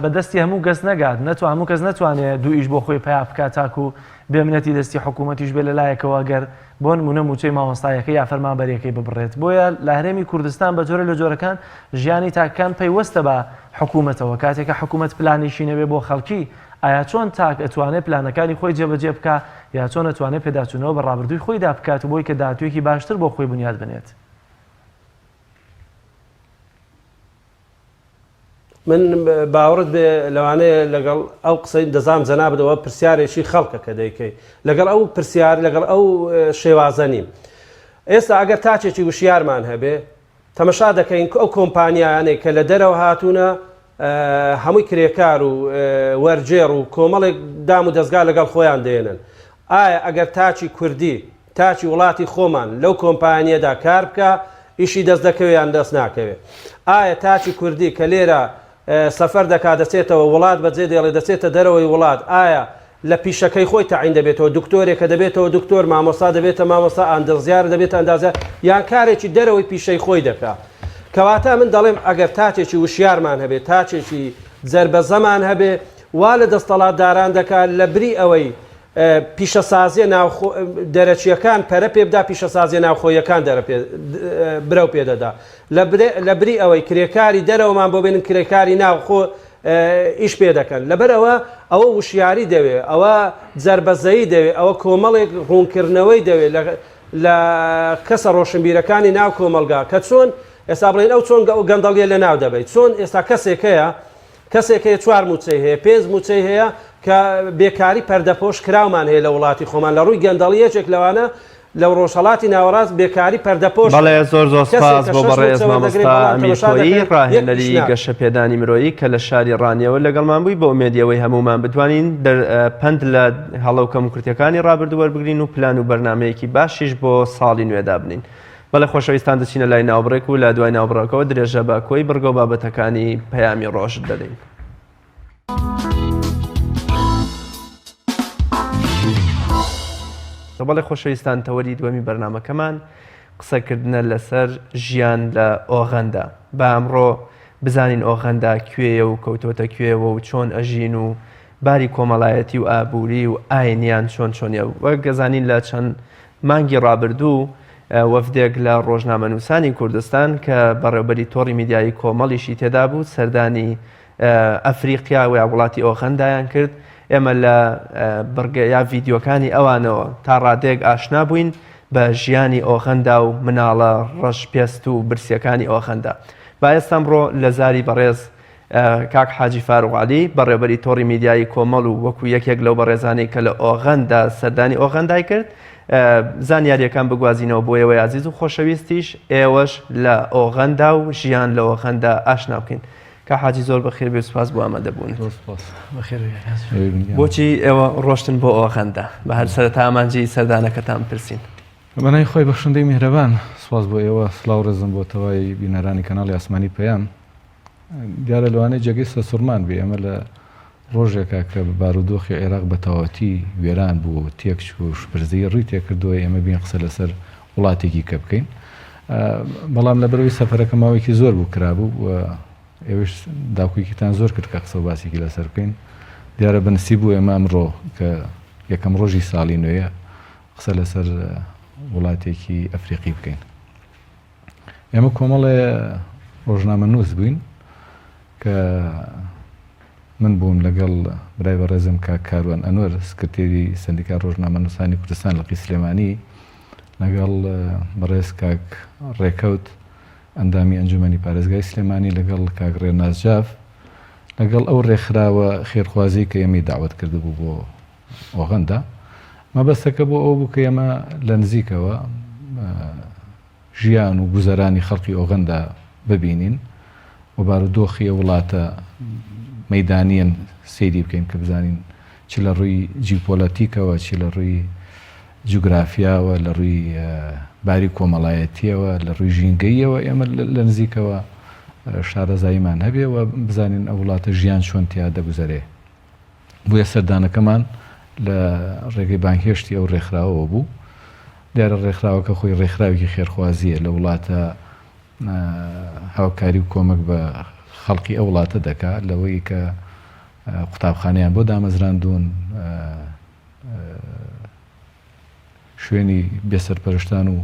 بە دەستی هەموو کەس نەگات نەتوان هەموو کەس نەتوانێ دوو ئیش بۆ خۆی پیا بکات تاکو بێ منەتی دەستی حکوومەتیش بێ لە لایەکەوە گەر بۆ نمونە مووچەی مامۆستایەکەی یا فەرمانبەرەکەی ببڕێت بۆیە لە هەرێمی کوردستان بە جۆرە لە جۆرەکان ژیانی تاکەکان پەیوەستە بە حکوومەتەوە کاتێکە حکوومەت پلانێکی نەبێ بۆ خەڵکی ئایا چۆن تاک ئەتوانێ پلانەکانی خۆی جێبەجێ بکا یا چۆن ئەتوانێ پێداچوونەوە بە ڕابردووی خۆیدا بکات و بۆی کە داهاتوویەکی باشتر بۆ خۆی بنیات بنێت؟ من باوەڕت بێ لەوانەیە لەگەڵ ئەو قسەی دەزانم جەنابت ئەوە پرسیارێکی خەڵکە کە دەیکەی لەگەڵ ئەو پرسیار لەگەڵ ئەو شێوازە نیم ئێستا ئەگەر تاکێکی وشیارمان هەبێ تەمەشا دەکەین ئەو کۆمپانیایانەی کە لە دەرەوە هاتوونە هەمووی کرێکار و وەرگێڕ و کۆمەڵێک دام و دەزگا لەگەڵ خۆیان دێنن. ئایا ئەگەر تاکی کوردی، تاکی وڵاتی خۆمان لەو کۆمپانییەدا کار بکا ئیشی دەست دەکەوێ یان دەست ناکەوێ؟ ئایا تاکی کوردی کە لێرە سەفەر دەکا دەچێتەوە وڵات بەجێ دێڵێ دەچێتە دەرەوەی وڵات ئایا لە پیشەکەی خۆی تەعین دەبێتەوە، دکتۆرێکە دەبێتەوە دکتۆر، مامۆستا دەبێتە مامۆستا، ئاندەزیارە دەبێتە ئەندازیار، یان کارێکی دەرەوەی پیشەی خۆی دەکا. کەواتە من دەڵێم ئەگەر تاکێکی وشیارمان هەبێ، تاکێکی جەربەزەمان هەبێ، وا لە دەستەڵاتداران دەکا لە بری ئەوەی پیشەسازیە ناوخۆ دەرەکییەکان پەرە پێ بدا، پیشەسازیە ناوخۆییەکان دەرە پێ برەو پێ دەدا. لە بری ئەوەی کرێکاری دەرەوەمان بۆ بێنن، کرێکاری ناوخۆ ئیش پێ دەکەن لەبەر ئەوە ئەوە وشیاری دەوێ ئەوە جەربەزەیی دەوێ ئەوە کۆمەڵێک ڕوونکردنەوەی دەوێ لە کەسە ڕۆشنبیرەکانی ناو کۆمەڵگا کە چۆن ئێستا بڵێن ئەو چۆن گەندەڵیە لە ناو دەبەیت چۆن ئێستا کەسێک هەیە کەسێک هەیە چوار موچەی هەیە پێنج موچەی هەیە کە بێکاری پەردەپۆش کراومان هەیە لە وڵاتی خۆمان لە ڕووی گەندەڵی یەکێک لەوانە لە ڕۆژهەڵاتی ناوەڕاست بێکاری پەردەپۆش بەڵێ هەیە. زۆر زۆر کەسێک سپاس کە بۆ شەش بەڕێز مووچە وەردەگرێت مامۆستا بەڵام ئەمیر تەمەشا کۆیی دەکەن یەک ئیش ڕاهێنەری ناکات. گەشەپێدانی مرۆیی کە لە شاری ڕانیەوە لەگەڵمان بووی بە ئومێدی ئەوەی هەموومان بتوانین دەر پەند لە هەڵە و کەموکورتیەکانی ڕابردوو وەربگرین و پلان و بەرنامەیەکی باشیش بۆ ساڵی نوێ دابنین. بەڵێ خۆشەویستان دەچینە لای ناوبڕێک و لە دوای ناوبڕەکەوە درێژە بە کۆی بڕگە و بابەتەکانی پەیامی ڕۆژ دەدەین. بەڵێ خۆشەویستان تەوەری دووەمی بەرنمەکەمان قسەکردنە لەسەر ژیان لە ئۆغەندا با ئەمڕۆ بزانین ئۆغەندا کوێیە و کەوتۆتە کوێوە و چۆن ئەژین و باری کۆمەڵایەتی و ئابووری و ئاینیان چۆن چۆنیە وەک گەزانین لە چەند مانگی ڕابردوو وەفدێک لە ڕۆژنامەنووسانی کوردستان کە بەڕێوبەری تۆڕی میدیایی کۆمەڵیشی تێدا بوو سەردانی ئەفریقیا و یا وڵاتی ئۆغەندایان کرد، ئێمە لە بڕگە یا ڤیدیۆکانی ئەوانەوە تا ڕادەیەک ئاشنا بووین بە ژیانی ئۆغەندا و مناڵە ڕەش پێست و برسیەکانی ئۆغەندا. با ئێستا ئەمڕۆ لە زاری بەڕێز کاک حاجی فاروق عەلی بەڕێوبەری تۆڕی میدیایی کۆمەڵ و وەکو یەکێک لەو بەڕێزانەی کە لە ئۆغەندا سەردانی ئۆغەندای کرد زانیاریەکان بگوازینەوە بۆ ئێوەی ئازیز و خۆشەویستیش ئێوەش لە ئۆغەندا و ژیان لە ئۆغەندا ئاشنا بکەین. کاک حاجی زۆر بەخێر بێ سوپاس بۆ ئامادەبوونت. زۆر سوپاس. بەخێر بێی کاک حاجی. بۆچی ئێوە ڕۆشتن بۆ ئۆغەندا؟ بە هەر سەرەتا ئامانجی سەردانەکەتان بپرسین. بە ناوی خوای بەخشندەی میهرەبان سوپاس بۆ ئێوە، سڵاو ڕێزم بۆ تەوای بینەرانی کەناڵی ئاسمانی پەیام. دیارە لەوانەیە جێگەی سەرسوڕمان بێ ئێمە لە ڕۆژێکا کە بارودۆخی عێراق بە تەواوەتی وێران بوو و تێکچوو و شپرزەیی ڕووی تێکردووە، ئێمە بین قسە لەسەر وڵاتێکی کە بکەین. بەڵام لەبەرئەوەی سەفەرەکە ماوەیەکی زۆر بوو کرابوو و ئێوەش داکۆکیتان زۆر کرد کە قسە و باسێکی لەسەر بکەین، دیارە بە نسیب بوو ئێمە ئەمڕۆ کە یەکەم ڕۆژی ساڵی نوێیە قسە لەسەر وڵاتێکی ئەفریقی بکەین. ئێمە کۆمەڵێ ڕۆژنامەنووس بووین کە من بووم لەگەڵ برای بەڕێزم کاک کاروان ئەنوەر سکرتێری سەندیکای ڕۆژنامەنووسانی کوردستان لقی سلێمانی لەگەڵ بەڕێز کاک ڕێکەوت ئەندامی ئەنجومەنی پارێزگای سلێمانی لەگەڵ کاک ڕێناس جاف لەگەڵ ئەو ڕێکخراوە خێرخوازی کە ئێمەی داوت کردبوو بۆ ئۆغەندا مەبەستەکە بۆ ئەوە بوو کە ئێمە لە نزیکەوە ژیان و گوزەرانی خەڵکی ئۆغەندا ببینین و بارودۆخی ئەو وڵاتە مەیدانییەن سەیری بکەین کە بزانین چ لە ڕووی جیوپۆلەتیکەوە چ لە ڕووی جوگرافیاوە لە ڕووی باری کۆمەڵایەتییەوە لە ڕووی ژینگەییەوە ئێمە لە نزیکەوە شارەزاییمان هەبێ و بزانین ئەو وڵاتە ژیان چۆن تیا دەگوزەرێ. بۆیە سەردانەکەمان لە ڕێگەی بانگهێشتی ئەو ڕێکخراوەوە بوو. دیارە ڕێکخراوەکە خۆی ڕێکخراوێکی خێرخوازییە لە وڵاتە. هاوکاری و کۆمەک بە خەڵکی ئەو وڵاتە دەکا لەوەی کە قوتابخانەیان بۆ دامەزراندوون، شوێنی بێسەرپەرشتان و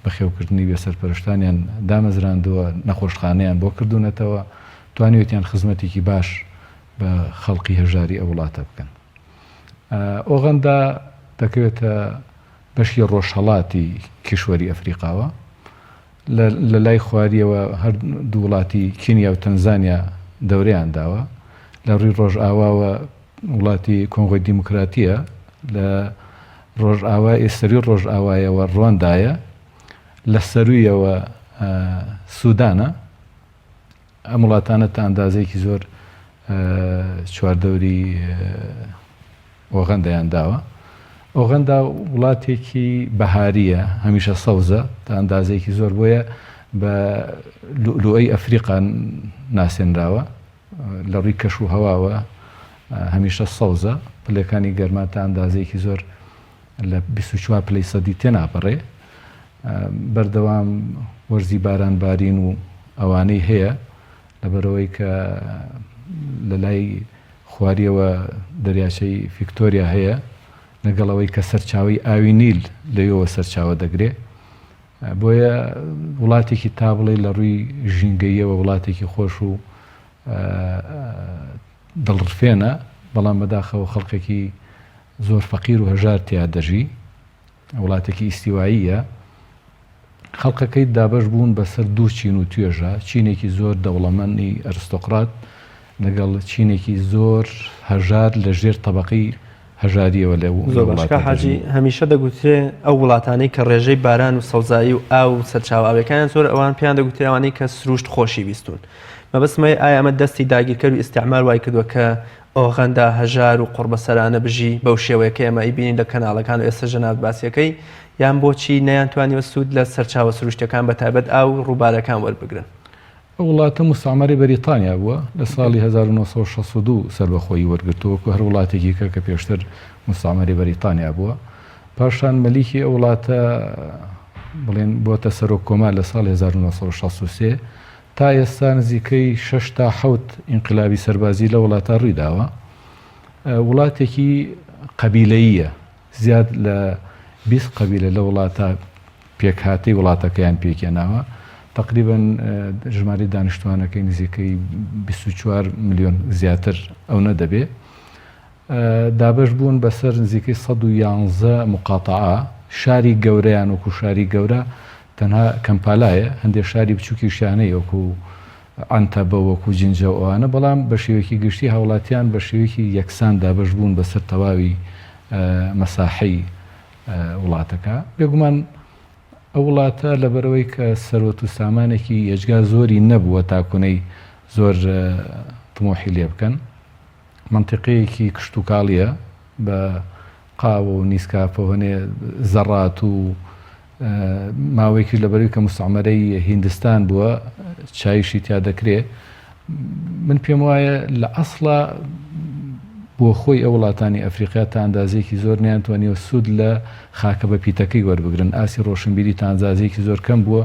بەخێوکردنی بێسەرپەرشتانیان دامەزراندووە، نەخۆشخانەیان بۆ کردوونەتەوە، توانیوێتیان خزمەتێکی باش بە خەڵکی هەژاری ئەو وڵاتە بکەن. ئۆغەندا دەکەوێتە بەشی ڕۆژهەڵاتی کیشوەری ئەفریقاوە، لە لای خواریەوە هەر دوو وڵاتی کینیا و تەنزانیا دەورەیان داوە، لە ڕووی ڕۆژئاواوە وڵاتی کۆنغۆی دیموکراتییە، لە ڕۆژئاوای سەرووی ڕۆژئاوایەوە ڕواندایە، لە سەروویەوە سودانە. ئەم وڵاتانە تا ئەندازەیەکی زۆر چواردەوری ئۆغەندایان داوە. ئۆغەندا وڵاتێکی بەهارییە، هەمیشە سەوزە تا ئەندازەیەکی زۆر، بۆیە بە لوئلوئەی ئەفریقا ناسێنراوە. لە ڕووی کەش و هەواوە هەمیشە سەوزە، پلەکانی گەرما تا ئەندازەیەکی زۆر لە 24 پلەی سەدی تێناپەڕێ. بەردەوام وەرزی باران بارین و ئەوانەی هەیە، لەبەرئەوەی کە لە لای خواریەوە دەریاچەی فیکتۆریا هەیە، لەگەڵ ئەوەی کە سەرچاوەی ئاوی نیل لەوێوە سەرچاوە دەگرێ، بۆیە وڵاتێکی تا بڵێی لە ڕووی ژینگەییەوە وڵاتێکی خۆش و دڵڕفێنە، بەڵام بەداخەوە خەڵکێکی زۆر فەقیر و هەژار تیا دەژی. وڵاتێکی ئیستیواییە، خەڵکەکەی دابەش بوون بەسەر دوو چین و توێژە، چینێکی زۆر دەوڵەمەنی ئەرستۆقرات لەگەڵ چینێکی زۆر هەژار لە ژێر تەبەقەی هەژارییەوە لە زۆر باش وڵاتە کاک حاجی دەژین. هەمیشە دەگوترێ ئەو وڵاتانەی کە ڕێژەی باران و سەوزایی و ئاو و سەرچاوە ئاویەکانیان زۆرە ئەوان پێیان دەگوترێ ئەوانەی کە سروشت خۆشی ویستوون مەبەستم ئەوەیە ئایا ئەمە دەستی داگیرکەر و ئیستعمار وای کردووە کە ئۆغەندا هەژار و قوڕبەسەرانە بژی بەو شێوەیە کە ئێمە ئەیبینین لە کەناڵەکان و ئێستا جەنابت باسی ئەکەی یان بۆچی نەیانتوانیوە سوود لە سەرچاوە سروشتیەکان بەتایبەت ئاو و ڕووبارەکان وەربگرن؟ ئەو وڵاتە موستەعمەرەی بەریتانیا بووە، لە ساڵی 1962 سەربەخۆیی وەرگرتووە وەکو هەر وڵاتێکی کە کە پێشتر موستەعمەرەی بەریتانیا بووە. پاشان مەلیکی ئەو وڵاتە بڵێن بۆتە سەرۆک کۆمار لە ساڵی 1963. تا ئێستا نزیکەی شەش تا حەوت ئینقلابی سەربازی لە وڵاتە ڕوویداوە. وڵاتێکی قەبیلەییە، زیاد لە 20 قەبیلە لە وڵاتە پێکهاتەی وڵاتەکەیان پێکهێناوە. تەقریبەن ژمارەی دانیشتوانەکەی نزیکەی 24 ملیۆن زیاتر ئەو نەدەبێ. دابەش بوون بەسەر نزیکەی 111 مقاتەعە، شاری گەورەیان وەکو شاری گەورە تەنها کەمپالایە، هەندێک شاری بچووکیشیان هەیە وەکو عەنتەبە و وەکو جینجە و ئەوانە، بەڵام بە شێوەیەکی گشتی هاوڵاتیان بە شێوەیەکی یەکسان دابەش بوون بەسەر تەواوی مەساحەی وڵاتەکە. بێگومان ئەو وڵاتە لەبەرئەوەی کە سەروەت و سامانێکی یەجگار زۆری نەبووە تاکونەی زۆر تموحی لێ بکەن، مەنتیقەیەکی کشتوکاڵییە بە قاوە و نیسکافە و هەنێ زەڕات و ماوەیەکیش لەبەرەوەی کە مستعمەرەی هیندستان بووە چایشی تیا دەکرێ من پێم وایە لە ئەسڵا بۆ خۆی ئەو وڵاتانی ئەفریقیا تا ئەندازەیەکی زۆر نیانتوانیوە سوود لە خاکە بە پیتەکەی وەربگرن ئاسی ڕۆشنبیری تا ئەندازەیەکی زۆر کەم بووە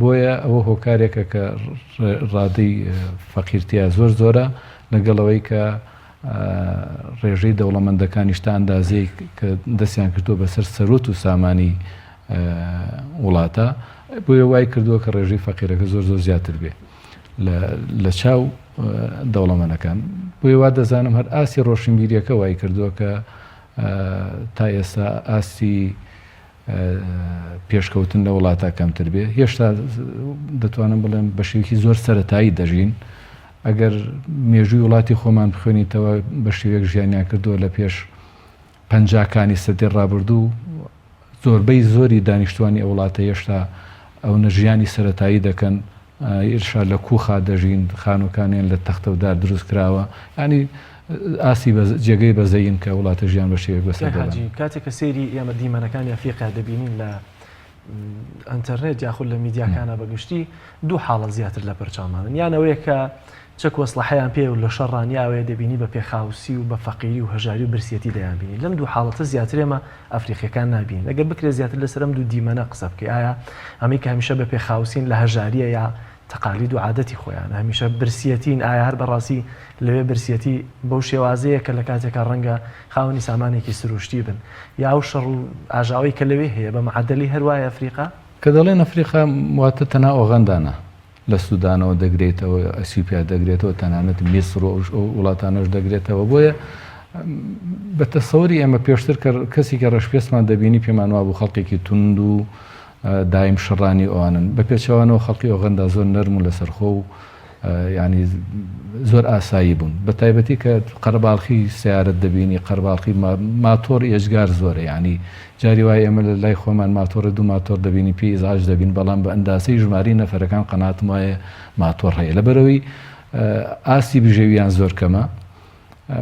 بۆیە ئەوە هۆکارێکە کە ڕادەی فەقیرتیا زۆر زۆرە لەگەڵ ئەوەی کە ڕێژەی دەوڵەمەندەکانیش تا ئەندازەیەک کە دەستیان کردووە بەسەر سەروەت و سامانی وڵاتە بۆیە وای کردووە کە ڕێژەی فەقیرەکە زۆر زۆر زیاتر بێ لە چاو دەوڵەمەنەکان بۆیە وا دەزانم هەر ئاستی ڕۆشنبیریەکە وای کردووە کە تا ئێستا ئاستی پێشکەوتن لە وڵاتە کەمتر بێ هێشتا دەتوانم بڵێم بە شێوەیەکی زۆر سەتایی دەژین ئەگەر مێژووی وڵاتی خۆمان بخوێنیتەوە بە شێوەیەک ژیانیان کردووە لە پێش پەنجاکانی سەدەی ڕابردوو زۆربەی زۆری دانیشتوانی ئەو وڵاتە هێشتا ئەونە ژیانی سەتایی دەکەن ئیرشا لە کوخا دەژین، خانووەکانیان لە تەختە و دار دروست کراوە، یانی ئاستی جێگەی بەزەیین کە وڵاتە ژیان بە شێوەیەک بەسەر کاک دەبەن. حاجی کاتێک کە سەیری ئێمە دیمەنەکانی ئەفریقیا دەبینین لە ئەنتەرنێت یاخود لە میدیاکانە بە گشتی دوو حاڵەت زیاتر لە پەرچاومانن یان ئەوەیە کە چەک و ئەسڵەحەیان پێیە و لە شەڕا نیاوەیە دەبینی بە پێخاوسی و بە فەقیری و هەژاری و برسیەتی دەیانبینی. لەم دوو حاڵەتە زیاتر ئێمە ئەفریقیەکان نابینین. ئەگەر بکرێت زیاتر لەسەر ئەم دوو دیمەنە قسە بکەی ئایا ئەمەی کە هەمیشە بە پێخاوسین لە هەژاریە یا تەقالید و عادەتی خۆیانە هەمیشە برسیەتین ئایا هەر بەڕاستی لەوێ برسیەتی بەو شێوازەیە کە لە کاتێکا ڕەنگە خاوەنی سامانێکی سروشتی بن یا ئەو شەڕ و ئاژاوەی کە لەوێ هەیە بە معەدەلی هەر وایە ئەفریقا؟ کە دەڵێن ئەفریقا واتە تەنها ئۆغەندا نا، لە سودانەوە دەگرێتەوە، ئەسیوپیا دەگرێتەوە، تەنانەت میسر و ئەو وڵاتانەش دەگرێتەوە. بۆیە بە تەسەوری ئێمە پێشتر کە کەسێکی ڕەشپێستمان دەبینی پێمان وابوو خەڵکێکی توند و دایم شەڕانی ئەوانن. بە پێچەوانەوە خەڵکی ئۆغەندا زۆر نەرم و لەسەرخۆ و یانی زۆر ئاسایی بوون. بە تایبەتی کە قەرەباڵخی سەیارەت دەبینی، قەرەباڵخی ماتۆڕ ئێجگار زۆرە. یانی جاری وایە ئێمە لە لای خۆمان ماتۆڕێ دوو ماتۆڕ دەبینین پێی ئیزعاج دەبین، بەڵام بە ئەندازەی ژمارەی نەفەرەکان قەناعەتم وایە ماتۆڕ هەیە. لەبەرئەوەی ئاستی بژێوییان زۆر کەمە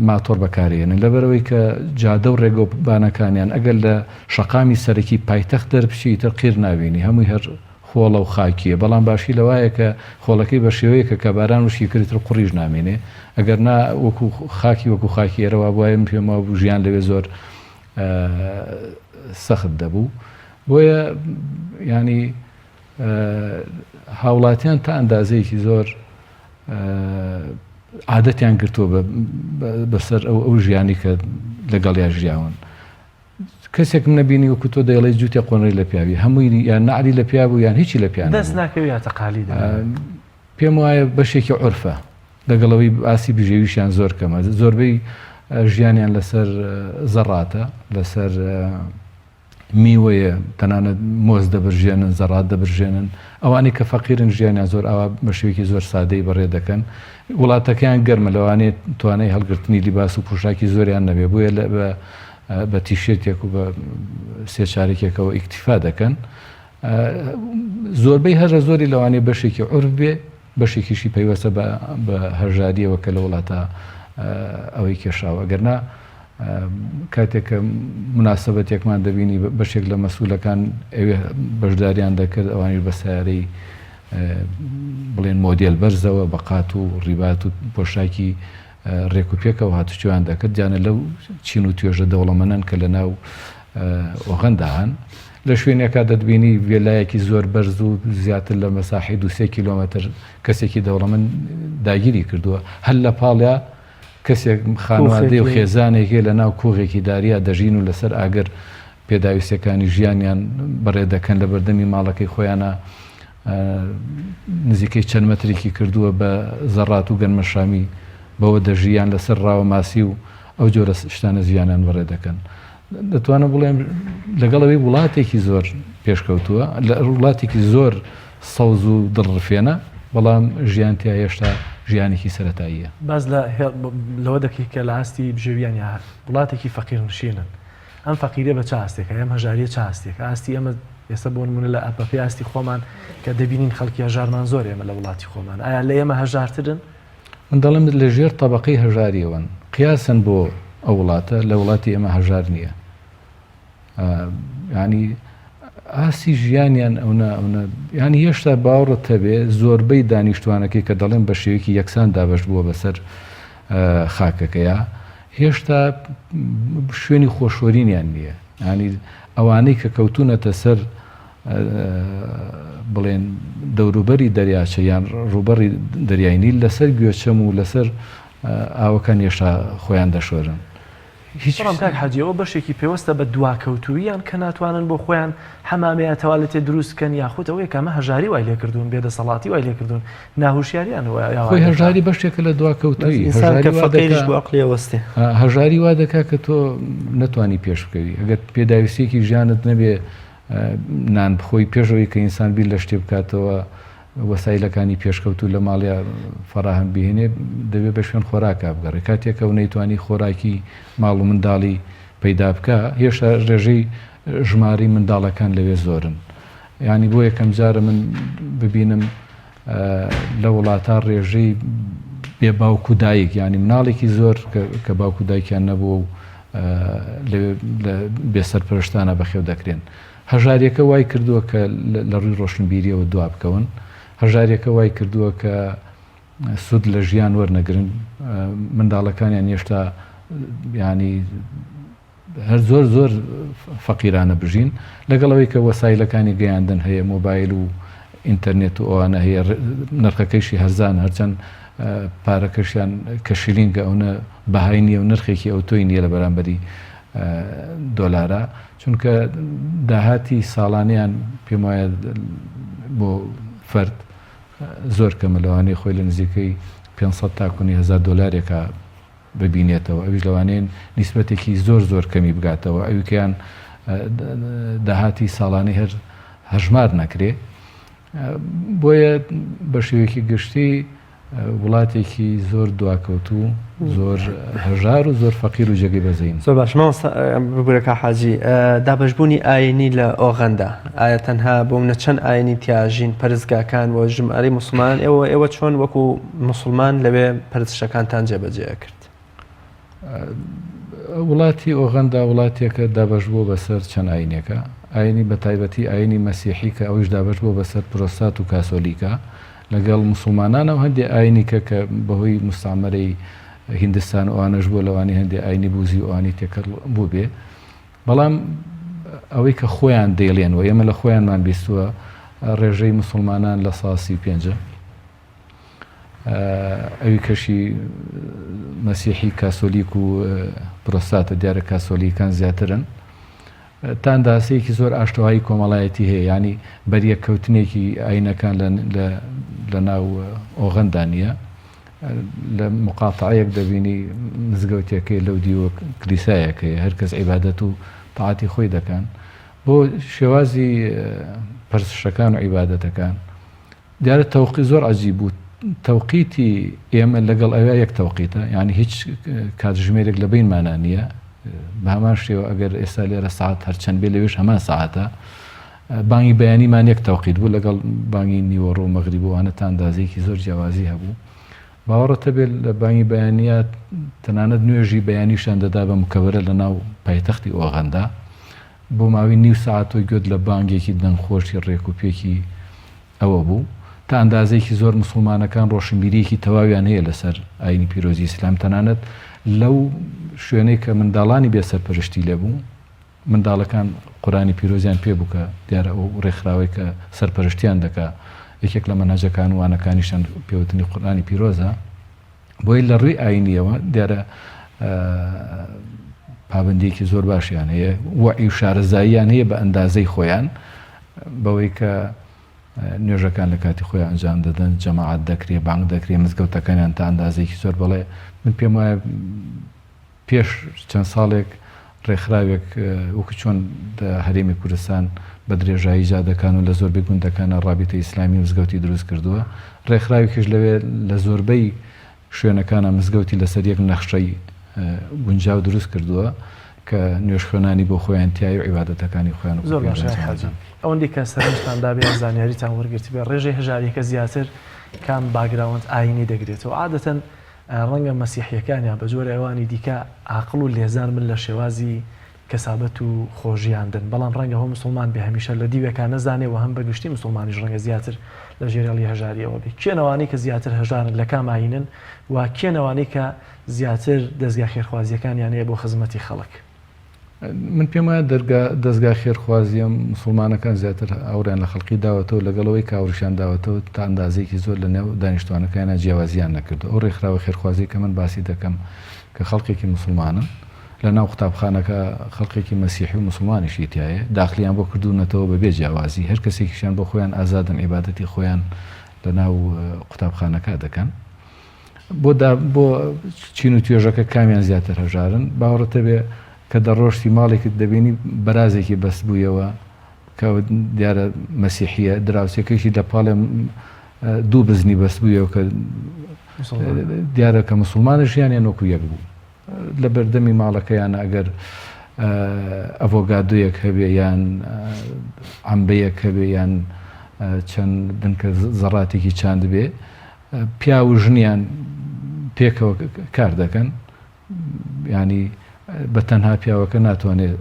ماتۆڕ بەکارێنن. لەبەرئەوەی کە جادە و ڕێگەوبانەکانیان ئەگەر لە شەقامی سەرەکی پایتەخت دەربچی ئیتر قیر نابینی، هەمووی هەر خۆڵە و خاکییە، بەڵام باشی لەوایە کە خۆڵەکەی بە شێوەیەکە کە باران وشکی کرد ئیتر قوڕیش نامێنێ، ئەگەر نا وەکوو خاکی وەکوو خاکی ئێرە وابوایە من پێم وابوو ژیان لەوێ زۆر سەخت دەبوو. بۆیە یانی هاوڵاتیان تا ئەندازەیەکی زۆر عادەتیان گرتووە بەسەر ئەو ئەو ژیانی کە لەگەڵیا ژیاون. کەسێکم نەبینی وەکو تۆ دەیڵێی جووتێ قۆنەری لە پیاوی هەمووی یان نەعلی لە پیا بوو یان هیچی لە پیا دەست ناکەوی یا تەقالی پێم وایە بەشێکی عورفە لەگەڵ ئەوەی ئاستی بژێویشیان زۆر کەمە زۆربەی ژیانیان لەسەر زەڕاتە لەسەر میوەیە تەنانەت مۆز دەبرژێنن زەڕات دەبرژێنن ئەوانەی کە فەقیرن ژیانیان زۆر ئاوا بە شێوەیەکی زۆر سادەی بەڕێ دەکەن وڵاتەکەیان گەرمە لەوانەیە توانای هەڵگرتنی لیباس و پۆشاکی زۆریان نەبێ بۆیە لە بە بە تیشێرتێک و بە سێ چارەکێکەوە ئیکتیفا دەکەن زۆربەی هەرە زۆری لەوانەیە بەشێکی عورف بێ بەشێکیشی پەیوەستە بە بە هەژاریەوە کە لە وڵاتە ئەوەی کێشاوە گەرنا کاتێک کە مناسبەتێکمان دەبینی بەشێک لە مەسولەکان ئەوێ بەشداریان دەکرد ئەوانیش بە سیارەی بڵێن مۆدێل بەرزەوە بە قات و ڕیبات و پۆشاکی ڕێک و پێکەوە هاتوچۆیان دەکرد دیانە لەو چین و توێژە دەوڵەمەنەن کە لە ناو ئۆغەندا هەن لە شوێنێکا دەتبینی ڤێلایەکی زۆر بەرز و زیاتر لە مەساحەی دوو سێ کیلۆمەتر کەسێکی دەوڵەمەند داگیری کردووە هەر لە پاڵیا کەسێک خانوادەی و خێزانێکی لە ناو کوغێکی داریا دەژین و لەسەر ئاگر پێداویستیەکانی ژیانیان بەڕێ دەکەن لە بەردەمی ماڵەکەی خۆیانە نزیکەی چەند مەترێکی کردووە بە زەڕات و گەنمەشامی بەوە دەژیان لەسەر ڕاوە ماسی و ئەو جۆرە شتانە ژیانیان بەڕێ دەکەن. دەتوانم بڵێم لەگەڵ ئەوەی وڵاتێکی زۆر پێشکەوتووە لە وڵاتێکی زۆر سەوز و دڵڕفێنە بەڵام ژیان تیا هێشتا ژیانێکی سەرەتاییە. باس لە لەوە دەکەی کە لە ئاستی بژێویان یا وڵاتێکی فەقیرنشینن ئەم فەقیریە بە چ ئاستێکە ئەم هەژاریە چ ئاستێکە ئاستی ئێمە ئێستا بۆ نمونە لە بەپێی ئاستی خۆمان کە دەبینین خەڵکی هەژارمان زۆر ئێمە لە وڵاتی خۆمان ئایا لە ئێمە هەژارترن؟ من دەڵێم لە ژێر تەبەقەی هەژاریەوەن قیاسن بۆ ئەو وڵاتە لە وڵاتی ئێمە هەژار نییە ینی ئاستی ژیانیان ئەونا ئەونا ینی هێشتا باوەڕت هەبێ زۆربەی دانیشتوانەکەی کە دەڵێن بە شێوەیەکی یەکسان دابەش بووە بەسەر خاکەکەیا هێشتا شوێنی خۆشۆرینیان نییە ینی ئەوانەی کە کەوتونەتە سەر بڵێن دەوروبەری دەریاچە یان ڕووبەڕی دەریای نیل لەسەر گوێچەم و لەسەر ئاوەکان هێشتا خۆیان دەشۆرن. هیچ بەڵام کاک حاجی ئەوە بەشێکی پێوەستە بە دواکەوتووییان کە ناتوانن بۆ خۆیان حەمامێ یا تەوالێتێ دروست بکەن یاخود ئەوەیە کە ئەمە هەژاری وای لێکردوون بێدەسەڵاتی وای لێکردوون ناهوشیاریان وا خۆی دەکا. هەژاری بەشێکە لە دواکەوتوویی. ئینسان هەژاری کە وا فەقیریش دەکا بوو ئەقڵی ئەوەستێ. هەژاری وا دەکا کە تۆ نەتوانی پێش بکەوی. ئەگەر پێداویستییەکی ژیانت نەبێ نان بخۆی پێش ئەوەی کە ئینسان بیر لە شتێ بکاتەوە وەسایلەکانی پێشکەوتوو لە ماڵیا فەراهەم بهێنێ دەبێ بە شوێن خۆراکا بگەڕێ کاتێک ئەو نەیتوانی خۆراکی ماڵ و منداڵی پەیدا بکا هێشتا ڕێژەی ژمارەی منداڵەکان لەوێ زۆرن یانی بۆ یەکەم جارە من ببینم لە وڵاتە ڕێژەی بێ باوک و دایک یانی مناڵێکی زۆر کە باوک و دایکیان نەبووە و لەوێ بێ سەرپەرشتانە بەخێو دەکرێن. هەژاریەکە وای کردووە کە لە ڕووی ڕۆشنبیریەوە دوا بکەون. هەژاریەکە وای کردووە کە. سوود لە ژیان وەرنەگرن منداڵەکانیان هێشتا ینی هەر زۆر زۆر فەقیرانە بژین لەگەڵ ئەوەی کە وەسایلەکانی گەیاندن هەیە مۆبایل و ئینتەرنێت و ئەوانە هەیە نرخەکەیشی هەرزان هەرچەند پارەکەشیان کە شیلینگە ئەونە بەهای نییە و نرخێکی ئەوتۆی نییە لە بەرامبەری دۆلارە چونکە داهاتی ساڵانیان پێم وایە بۆ فەرد زۆر کەمە لەوانەیە خۆی لە نزیکەی 500 تاکونی هزار دۆلارێکە ببینێتەوە ئەویش لەوانەیە نیسبەتێکی زۆر زۆر کەمی بگاتەوە ئەویکەیان داهاتی ساڵانەی هەر هەژمار نەکرێ بۆیە بە شێوەیەکی گشتی وڵاتێکی زۆر دواکەوتوو زۆر هەژار و زۆر فەقیر و جێگەی بەزەین. زۆر باش مامۆستا ببورە کا حاجی دابەشبوونی ئاینی لە ئۆغەندا ئایا تەنها بۆ منە چەند ئاینی تیاژین پەرستگاکان و ژمارەی موسڵمانان ئێوە ئێوە چۆن وەکو موسڵمان لەوێ پەرستشەکانتان جێبەجێ ئەکرد؟ وڵاتی ئۆغەندا وڵاتێکە دابەش بووە بەسەر چەند ئاینێکە، ئاینی بە تایبەتی ئاینی مەسیحی کە ئەویش دابەش بووە بەسەر پرۆستات و کاسۆلیکا لەگەڵ موسڵمانانە و هەندێ ئاینی کە کە بەهۆی موستعمەرەی هیندستان و ئەوانەش بووە لەوانەیە هەندێ ئاینی بوزی و ئەوانی تێکەڵ بووبێ بەڵام ئەوەی کە خۆیان دەیڵێن و ئێمە لە خۆیانمان بیستووە ڕێژەی موسڵمانان لە سا 35 ئەوی کەشی مەسیحی کاسۆلیک و پرۆستاتە دیارە کاسۆلیکان زیاترن تا ئەندازەیەکی زۆر ئاشتەوایی کۆمەڵایەتی هەیە ینی بەریەککەوتنێکی ئاینەکان لە ناو ئۆغەندا نییە لە مقاتعەیەک دەبینی مزگەوتێکەی لەو دیوە کلیسایەکەی هەرکەس عیبادەت و تاعاتی خۆی دەکەن بۆ شێوازی پەرستشەکان و عیبادەتەکان دیارە تەوقی زۆر عەجیب بوو تەوقیتی ئێمە لەگەڵ ئەویا یەک تەوقیتە یعنی هیچ کاتژمێرێک لە بینمانە نییە بە هەمان شێوە ئەگەر ئێستا لێرە ساعت هەرچەند بێ لەوێش هەمان ساعتە بانگی بەیانیمان یەک تەوقیت بوو لەگەڵ بانگی نیوەڕۆ و مەغریب و ئەوانە تا ئەندازەیەکی زۆر جیاوازی هەبوو باوەڕت هەبێت لە بانگی بەیانیا تەنانەت نوێژی بەیانیشیان دەدا بە مکەبەرە لە ناو پایتەختی ئۆغەندا بۆ ماوەی نیو سەعات تۆ گوێت لە بانگێکی دەنگخۆشی ڕێک و پێکی ئەوە بوو. تا ئەندازەیەکی زۆر موسڵمانەکان ڕۆشنبیرییەکی تەواویان هەیە لەسەر ئایینی پیرۆزی ئیسلام، تەنانەت لەو شوێنەی کە منداڵانی بێ سەرپەرشتی لێ بوو، منداڵەکان قورئانی پیرۆزیان پێ بوو کە دیارە ئەو ڕێکخراوەی کە سەرپەرشتیان دەکا یەکێک لە مەنهەجەکان و وانەکانیشیان پێوتنی قورئانی پیرۆزە. بۆیە لە ڕووی ئاینیەوە دیارە پابندیەکی زۆر باشیان هەیە وەعی و شارەزاییان هەیە بە ئەندازەی خۆیان بەوەی کە نوێژەکان لە کاتی خۆی ئەنجام دەدەن جەماعەت دەکرێ بانگ دەکرێ مزگەوتەکانیان تا ئەندازێکی زۆر بەڵێ من پێم وایە پێش چەند ساڵێک ڕێکخراوێک وەکو چۆن لە هەرێمی کوردستان بە درێژایی جادەکان و لە زۆربەی گوندەکانا ڕابیتەی ئیسلامی مزگەوتی دروست کردووە، ڕێکخراوێکیش لەوێ لە زۆربەی شوێنەکانا مزگەوتی لەسەر یەک نەخشەی گونجاو دروست کردووە کە نوێژخوێنانی بۆ خۆیان تیایە و عیبادەتەکانی خۆیان وەکو زۆر پێویست باشە ئەنجام حاجی دەدەن. ئەوەندەی کە سەرنجتان دابێ یان زانیاریتان وەرگرتبێ ڕێژەی هەژاریەکە زیاتر کام background ئاینی دەگرێتەوە عادەتەن ڕەنگە مەسیحیەکان یان بە جۆرێ ئەوانی دیکە ئاقڵ و لێزان بن لە شێوازی کەسابەت و خۆژیاندن، بەڵام ڕەنگە هۆ مسوڵمان بێ هەمیشە لە دیوێکا نەزانێ و هەم بە گشتی مسوڵمانیش ڕەنگە زیاتر لە ژێر هێڵی هەژاریەوە بێ. کێن ئەوانەی کە زیاتر هەژارن لە کام ئایینن و کێن ئەوانەی کە زیاتر دەزگا خێرخوازیەکانیان هەیە بۆ خزمەتی خەڵک؟ من پێم وایە دەرگا دەزگا خێرخوازیە موسڵمانەکان زیاتر ئاوڕیان لە خەڵکی داوەتەوە لەگەڵ ئەوەی کە ئاوڕیشیان داوەتەوە تا ئەندازەیەکی زۆر لە نێو دانیشتوانەکەیانا جیاوازیان نەکردوە ئەو ڕێکخراوە خێرخوازیە کە من باسی دەکەم کە خەڵکێکی موسڵمانن لە ناو قوتابخانەکە خەڵکێکی مەسیحی و موسڵمانیشی تیایە داخلیان بۆ کردوونەتەوە بە بێ جیاوازی هەر کەسێکیشیان بۆ خۆیان ئازادن عیبادەتی خۆیان لە ناو قوتابخانەکە دەکەن. بۆ دا بۆ چین و توێژەکە کامیان زیاتر هەژارن باوەڕت هەبێ کە دەڕۆشتی ماڵێکت دەبینی بەرازێکی بەستبوویەوە کە دیارە مەسیحیە دراوسێکەیشی لە پاڵێ دوو بزنی بەستبوویەوە کە دیارە کە مسلمانە ژیانیان وەکو یەک بوو لە بەردەمی ماڵەکەیان ئەگەر ئەڤۆگادۆیەک هەبێ یان عەمبەیەک هەبێ یان چەند دنکە زەڕاتێکی چاندبێ پیاو و ژنیان پێکەوە کار دەکەن ینی بە تەنها پیاوەکە ناتوانێت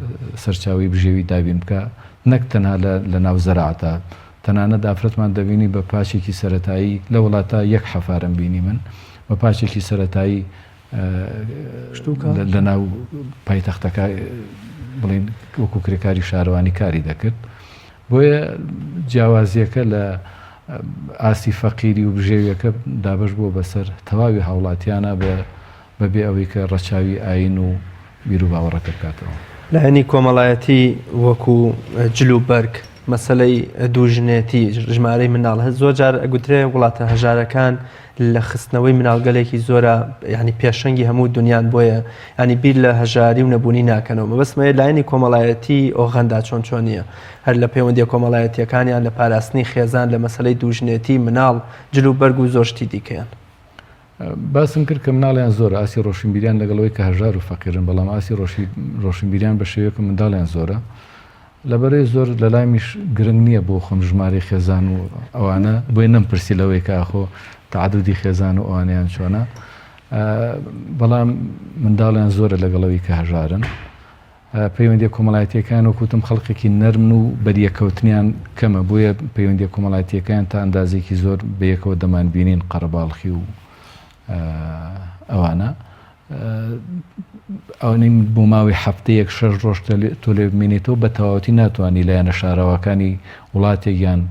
سەرچاوی بژێوی دابین بکە نەک تەنها لە ناو زەراعەتە. تەنانەت ئافرەتمان دەبینی بە پاچێکی سەرەتایی لە وڵاتە یەک حەفارم بینی من بە پاچێکی سەرەتایی لە ناو پایتەختەکە بڵین وەکو کرێکاری شارەوانی کاری دەکرد بۆیە جیاوازیەکە لە ئاستی فەقیری و بژێویەکە دابەش بووە بەسەر تەواوی هاوڵاتیانە بە بەبێ ئەوەی کە ڕەچاوی ئایین و بیروباوەڕەکە بکاتەوە. لایەنی کۆمەڵایەتی وەکو جل و بەرگ، مەسەلەی دووژنێتی، ژمارەی منداڵ، زۆر جار ئەگوترێ وڵاتە هەژارەکان لە خستنەوەی مناڵگەلێکی زۆرە یانی پێشەنگی هەموو دنیان بۆیە ینی بیر لە هەژاری و نەبوونی ناکەنەوە مەبەستمەیە لایەنی کۆمەڵایەتی ئۆغەندا چۆن چۆنیە هەر لە پەیوەندیە کۆمەڵایەتیەکانیان لە پاراستنی خێزان لە مەسەلەی دووژنێتی مناڵ جل و بەرگ و زۆر شتی دیکەیان. باسم کرد کە مناڵیان زۆرە ئاستی ڕۆشنبیریان لەگەڵ ئەوەی کە هەژار و فەقیرن بەڵام ئاستی ڕۆشنبیریان بە شێوەیەکە منداڵیان زۆرە لەبەرەی زۆر لەلامیش گرنگ نییە بۆ خۆم ژمارەی خێزان و ئەوانە بۆیە نەمپرسی لەوەی کە ئاخۆ تەعەدودی خێزان و ئەوانەیان چۆنە بەڵام منداڵیان زۆرە لەگەڵەوەی کە هەژارن پەیوەندیە کۆمەڵایەتیەکان وەک وتم خەڵکێکی نەرمن و بەریەککەوتنیان کەمە بۆیە پەیوەندیە کۆمەڵایەتیەکان تا ئەندازێکی زۆر بەیەکەوە دەمانبینین قەرەباڵخی و ئەوانە ئەوەی بۆ ماوەی هەفتەیەک شەش ڕۆژ تۆ لێ بمێنێتەوە بە تەواوەتی ناتوانانی لایەنە شاراوەکانی وڵاتێک یان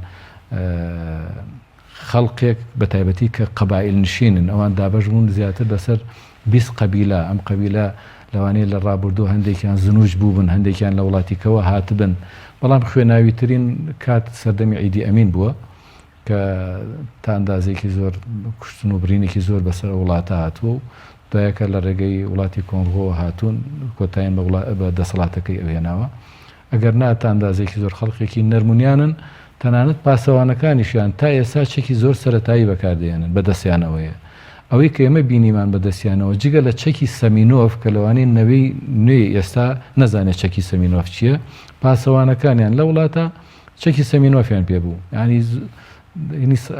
خەڵقێک بە تایبەتی کە قەبائیل نشینن ئەوان دابەش بوون زیاتر بەسەر 20 قەبیلە ئەم قەبیلە لەوانەیە لە ڕابردوو هەندێکیان زنوج بووبن هەندێکیان لە وڵاتیکەوە هاتبن بەڵام خوێناویترین کات سەردەمی عیدی ئەمین بووە کە تا ئەندازەیەکی زۆر کوشتن و برینێکی زۆر بەسەر ئەو وڵاتە هاتووە و دوایەکە لە ڕێگەی وڵاتی کۆنغۆوە هاتوون کۆتاییان بە دەسەڵاتەکەی ئەو هێناوە. ئەگەر نا تا ئەندازەیەکی زۆر خەڵکێکی نەرمونیانن، تەنانەت پاسەوانەکانیشیان تا ئێستا چەکی زۆر سەرەتایی بەکاردەهێنن بە دەستیانەوەیە. ئەوەی کە ئێمە بینیمان بە دەستیانەوە جگە لە چەکی سەمینۆف کە لەوانەیە نەوەی نوێی ئێستا نەزانێت چەکی سەمینۆف چییە، پاسەوانەکانیان لە وڵاتە چەکی سەمینۆفیان پێ بوو یانی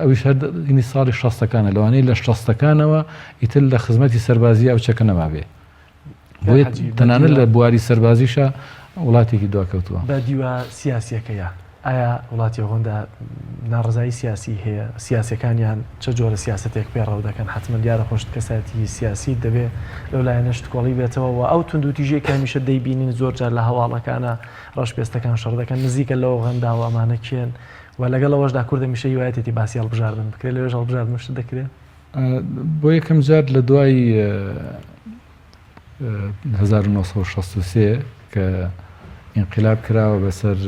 ئەویش هەر هینی ساڵی شەستەکانە لەوانەیە لە شەستەکانەوە ئیتر لە خزمەتی سەربازی ئەو چەکە نەمابێ بۆیە تەنانەت لە بواری سەربازیشە وڵاتێکی دواکەوتووە. بە دیوە سیاسیەکەیە ئایا وڵاتی ئۆغەندا ناڕەزایی سیاسی هەیە سیاسیەکانیان چە جۆرە سیاسەتێک پێڕەو دەکەن حەتمەن دیارە خۆشت کەسایەتی سیاسیت دەبێ لەو لایەنەش تکۆڵی بێتەوە و ئەو توندوتیژیە کە هەمیشە دەیبینین زۆر جار لە هەواڵەکانە ڕەشپێستەکان شەڕ دەکەن نزیکە لە ئۆغەندا و ئەمانە کێن و لەگەڵ ئەوەشدا کورد هەمیشە هیوایەتێتی باسی هەڵبژاردن بکرێت لەوێش هەڵبژاردن شت دەکرێت؟ بۆ یەکەم جار لە دوای 1963 کە ئینقلاب کراوە بەسەر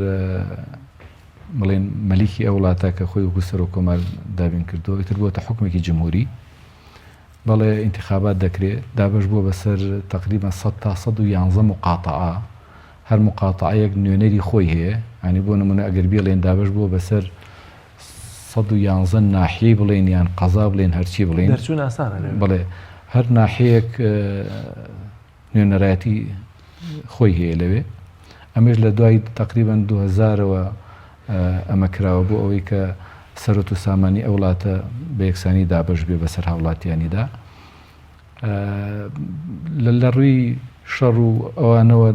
بڵێن مەلیکی ئەو وڵاتە کە خۆی وەکو سەرۆک کۆمار دابین کردو ئیتر بۆتە حکومێکی جمهوری بەڵێ ئینتخابات دەکرێ دابەش بووە بەسەر تەقریبەن 100 تا 111 مقاتعە هەر مقاتعەیەک نوێنەری خۆی هەیە ینی بۆ نمونە ئەگەر بیڵێن دابەش بووە بەسەر 111 ناحیەی بڵێن یان قەزا بڵێن هەرچی بڵێن دەرچوون ئاسانە لەوێ. بڵێ هەر ناحیەیەک نوێنەرایەتی خۆی هەیە لەوێ ئەمەش لە دوای تەقریبەن 2000ەوە ئەمە کراوە بۆ ئەوەی کە سەرۆت و سامانی ئەو وڵاتە بە یەکسانی دابەش بێ بەسەر هاوڵاتیانیدا لە ڕووی شەڕ و ئەوانەوە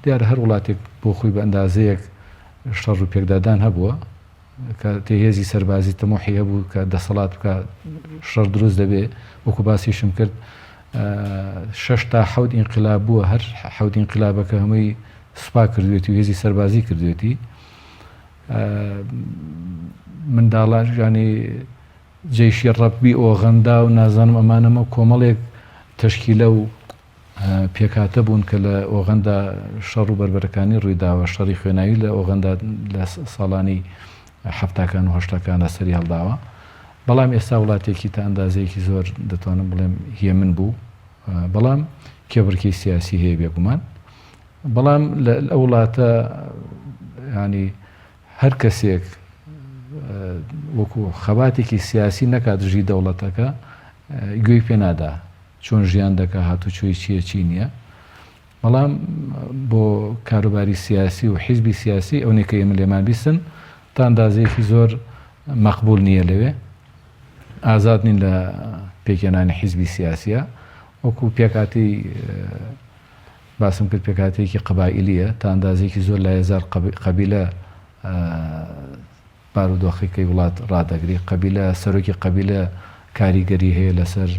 دیارە هەر وڵاتێک بۆ خۆی بە ئەندازەیەک شەڕ و پێکدادان هەبووە کە تێ هێزی سەربازی تەموحی هەبوو کە دەسەڵات بکە شەڕ دروست دەبێ وەکو باسیشم کرد شەش تا حەوت ئینقلاب بووە هەر حەوت ئینقلابەکە هەمووی سوپا کردوێتی و هێزی سەربازی کردوێتی منداڵان ژانی جەیشی ڕەبی ئۆغەندا و نازانم ئەمانەمە کۆمەڵێک تەشکیلە و پێکهاتە بوون کە لە ئۆغەندا شەڕ و بەربەرەکانی ڕوویداوە، شەڕی خوێناوی لە ئۆغەندا لە ساڵانی حەفتاکان و هەشتاکاندا سەری هەڵداوە. بەڵام ئێستا وڵاتێکی تا ئەندازەیەکی زۆر دەتوانم بڵێم هێمن بوو. بەڵام کێبڕکێی سیاسی هەیە بێگومان. بەڵام لە ئەو وڵاتە ینی هەر کەسێک وەکو خەباتێکی سیاسی نەکات دژی دەوڵەتەکە گوێی پێ نادا. چۆن ژیان دەکا هاتوچۆی چیە چی نیە بەڵام بۆ کاروباری سیاسی و حیزبی سیاسی ئەونەی کە ئێمە لێمان بیستن تا ئەندازەیەکی زۆر مەقبول نییە لەوێ ئازاد نین لە پێکهێنانی حیزبی سیاسیە وەکو پێکاتی باسم کرد پێکاتێکی قەبائیلیە تا ئەندازەیەکی زۆر لایەزار قەبیلە. بارودۆخەکەی وڵات ڕادەگری، قەبیلە، سەرۆکی قەبیلە کاریگەری هەیە لەسەر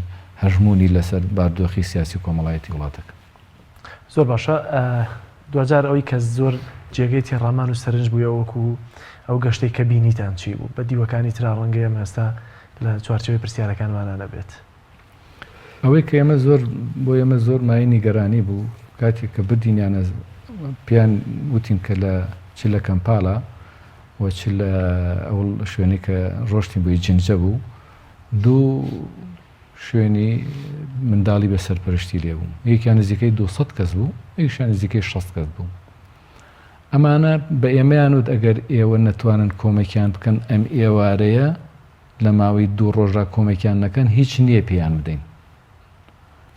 هەژموونی لەسەر باردۆخی سیاسی و کۆمەڵایەتی وڵاتەکە. زۆر باشە دواجار ئەوەی کە زۆر جێگەی تێڕامان و سەرنج بوویە وەکو ئەو گەشتەی کە بینیتان چی بوو؟ بە دیوەکانی ترا ڕەنگە ئێمە ئێستا لە چوارچێوەی پرسیارەکانمانا نەبێت. ئەوەی کە ئێمە زۆر بۆ ئێمە زۆر مایەی نیگەرانی بوو کاتێک کە بردینیانە پێیان وتین کە لە چ لە کەمپالا و چ لە ئەو شوێنەی کە ڕۆشتین بۆی جنجە بوو دوو شوێنی منداڵی بە سەرپەرشتی لێ بوو یەکیان نزیکەی 200 کەس بوو یەکیان نزیکەی 60 کەس بوو ئەمانە بە ئێمەیان وت ئەگەر ئێوە نەتوانن کۆمەکیان بکەن ئەم ئێوارەیە لە ماوەی دوو ڕۆژدا کۆمەکیان نەکەن هیچ نییە پێیان بدەین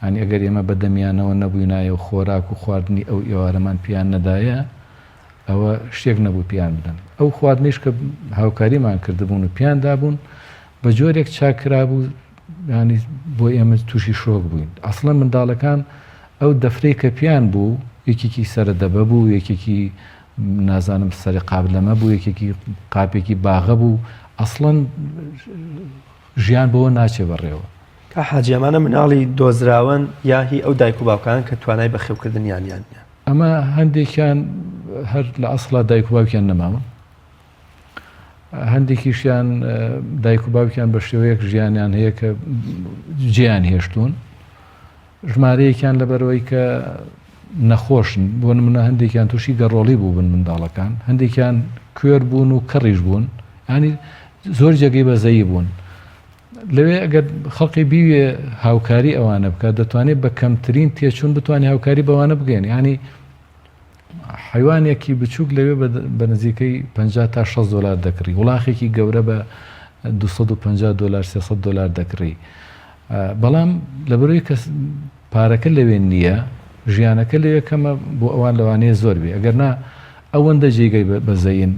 یانی ئەگەر ئێمە بە دەمیانەوە نەبووینایە و خۆراک و خواردنی ئەو ئێوارەمان پێیان نەدایە ئەوە شتێک نەبوو پێیان بدەن ئەو خواردنیش کە هاوکاریمان کردبوون و پێیان دابوون بە جۆرێک چاک کرابوو ینی بۆ ئێمە تووشی شۆک بووین ئەسڵەن منداڵەکان ئەو دەفرەی کە پێیان بوو یەکێکی سەرە دەبە بوو یەکێکی نازانم سەری قابلەمە بوو یەکێکی قاپێکی باغە بوو ئەسڵەن ژیان بەوە ناچێ بەڕێوە. کا حاجی ئەمانە مناڵی دۆزراوەن یا هی ئەو دایک و باوکانەن کە توانای بەخێوکردنیانیان نیە؟ ئەمە هەندێکیان هەر لە ئەسڵا دایک و باوکیان نەماون هەندێکیشیان دایک و باوکیان بە شێوەیەک ژیانیان هەیە کە جێیان هێشتوون ژمارەیەکیان لەبەرئەوەی کە نەخۆشن، بۆ نمونە هەندێکیان تووشی گەڕۆڵی بووبن منداڵەکان، هەندێکیان کوێر بوون و کەڕیش بوون، یانی زۆر جێگەی بەزەیی بوون. لەوێ ئەگەر خەڵکی بیوێ هاوکاری ئەوانە بکات دەتوانێت بە کەمترین تێچوون بتوانێت هاوکاری بەوانە بگەێن ینی حەیوانێکی بچووک لەوێ بە نزیکەی 50 تا 60 دلار دەکڕی وڵاخێکی گەورە بە 250 دلار 300 دلار دەکڕی بەڵام لەبەرەوەی کە پارەکە لەوێ نییە ژیانەکە لەوێ کەمە بۆ ئەوان لەوانەیە زۆر بێ ئەگەر نا ئەوەندە جێگەی بەزەین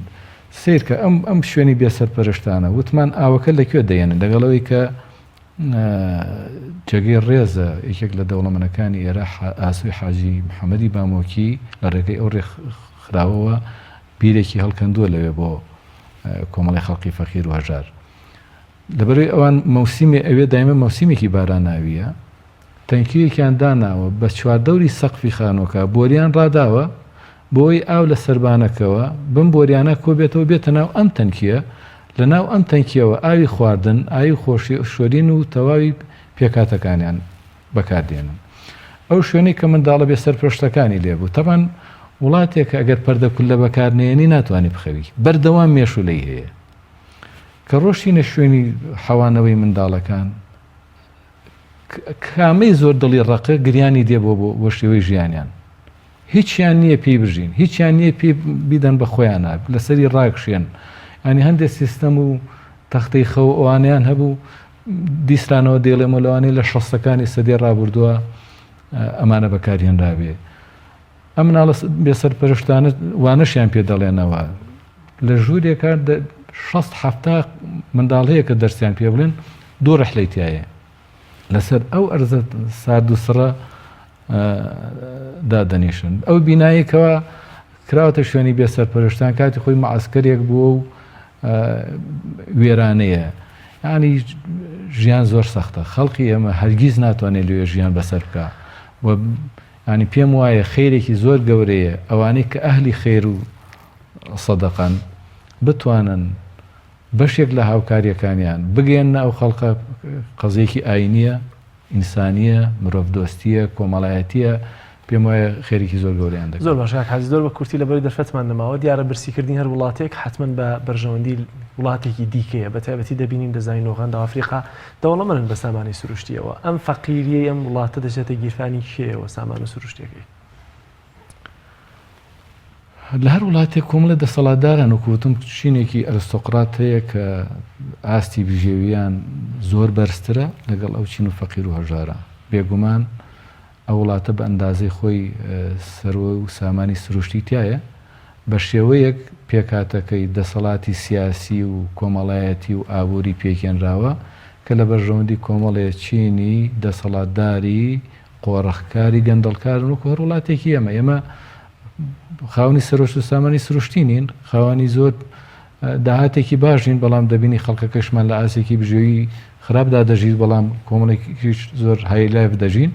سیرکە ئەم ئەم شوێنی بێسەرپەرشتانە وتمان ئاوەکە لەکوێ دەێنن لەگەڵەوەی کە جێگەی ڕێزە یەکێک لە دەوڵەمەنەکانی ئێرە ئاسۆی حاجی محەممەدی بامۆکی لە ڕێگەی ئەو ڕێکخراوەوە بیرێکی هەڵکەندووە لەوێ بۆ کۆمەڵی خەڵکی فەقیر و هەژار. لەبەرئەوەی ئەوان مەوسیمێ ئەوێ دایمە مەوسیمێکی باراناوییە، تەنکییەکیان داناوە بە چواردەوری سەقفی خانووەکە بۆریان ڕاداوە بۆ ئەوەی ئاو لە سەربانەکەوە بەم بۆریانە کۆبێتەوە بێتە ناو ئەم تەنکییە، لە ناو ئەم تەنکییەوە ئاوی خواردن، ئاوی خۆشی شۆرین و تەواوی پێکهاتەکانیان بەکاردێنن. ئەو شوێنەی کە منداڵە بێ سەرپەرشتەکانی لێ بوو. تەبعەن وڵاتێکە ئەگەر پەردە کوللە بەکار نەیەنی ناتوانی بخەوی. بەردەوام مێشوولەی هەیە. کە ڕۆشتینە شوێنی حەوانەوەی منداڵەکان کامەی زۆر دڵی ڕەقە گریانی دێ بۆ بۆ شێوەی ژیانیان هیچیان نییە پێی بژین هیچیان نییە پێی بیدەن بە خۆیانە لەسەری ڕاکشێن ینی هەندێک سیستەم و تەختەی خەو ئەوانیان هەبوو دیسرانەوە دێڵێمە لەوانەیە لە شەستەکانی سەدەی ڕابردووە ئەمانە بەکارهێنرابێ ئەم مناڵە بێ سەرپەرشتانە وانەشیان پێ دەڵێنەوە لە ژوورێکا شەست حەفتا منداڵ هەیە کە دەرسیان پێ بڵێن دوو ڕەحلەی تایە لەسەر ئەو ئەرزە سارد و سڕە دادەنیشن ئەو بینایەکەوە کراوەتە شوێنی بێ سەرپەرشتان کاتی خۆی معسکەرێک بووە و وێرانەیە ینی ژیان زۆر سەختە خەڵکی ئێمە هەرگیز ناتوانێت لێ ژیان بەسەر بکە و یانی پێم وایە خەیرێکی زۆر گەورەیە ئەوانەی کە ئەهلی خەیر و سەدەقەن بتوانن بەشێک لە هاوکاریەکانیان بگەیەننە ئەو خەڵقە قەزیەکی ئاینیە ئینسانیە مرۆڤدۆستیە کۆمەڵایەتیە پێم وایە خێرێکی زۆر گەورەیان دەکەن. زۆر باشە کاک حاجی زۆر بە کورتی لەبەری دەرفەتمان نەماوە دیارە برسیکردنی هەر وڵاتێک حەتمەن بە بەرژەوەندی وڵاتێکی دیکەیە بە تایبەتی دەبینین دەزانین ئۆغاندا و ئەفریقا دەوڵەمەنن بە سامانی سروشتییەوە، ئەم فەقیرییەی ئەم وڵاتە دەچێتە گیرفانی کێیەوە سامانە سروشتییەکەی؟ لە هەر وڵاتێک کۆمەڵی دەسەڵاتداران وەکو وتم چینێکی ئەرستۆقرات هەیە کە ئاستی بژێویان زۆر بەرزترە لەگەڵ ئەو چین و فەقیر و هەژارە بێگومان ئەو وڵاتە بە ئەندازەی خۆی سەروە و سامانی سروشتی تایە بە شێوەیەک پێکهاتەکەی دەسەڵاتی سیاسی و کۆمەڵایەتی و ئابووری پێکهێنراوە کە لە بەرژەوەندی کۆمەڵێ چینی دەسەڵاتداری قۆرخکاری گەندەڵکارن وەکو هەر وڵاتێکی ئێمە. ئێمە خاوەنی سەرۆشت و سامانی سروشتی نین، خاوەنی زۆر. داهاتێکی باشین بەڵام دەبینی خەڵکەکەشمان لە ئاسێکی بژێوی خراپدا دەژیت بەڵام کۆمەڵێکیش زۆر high life دەژین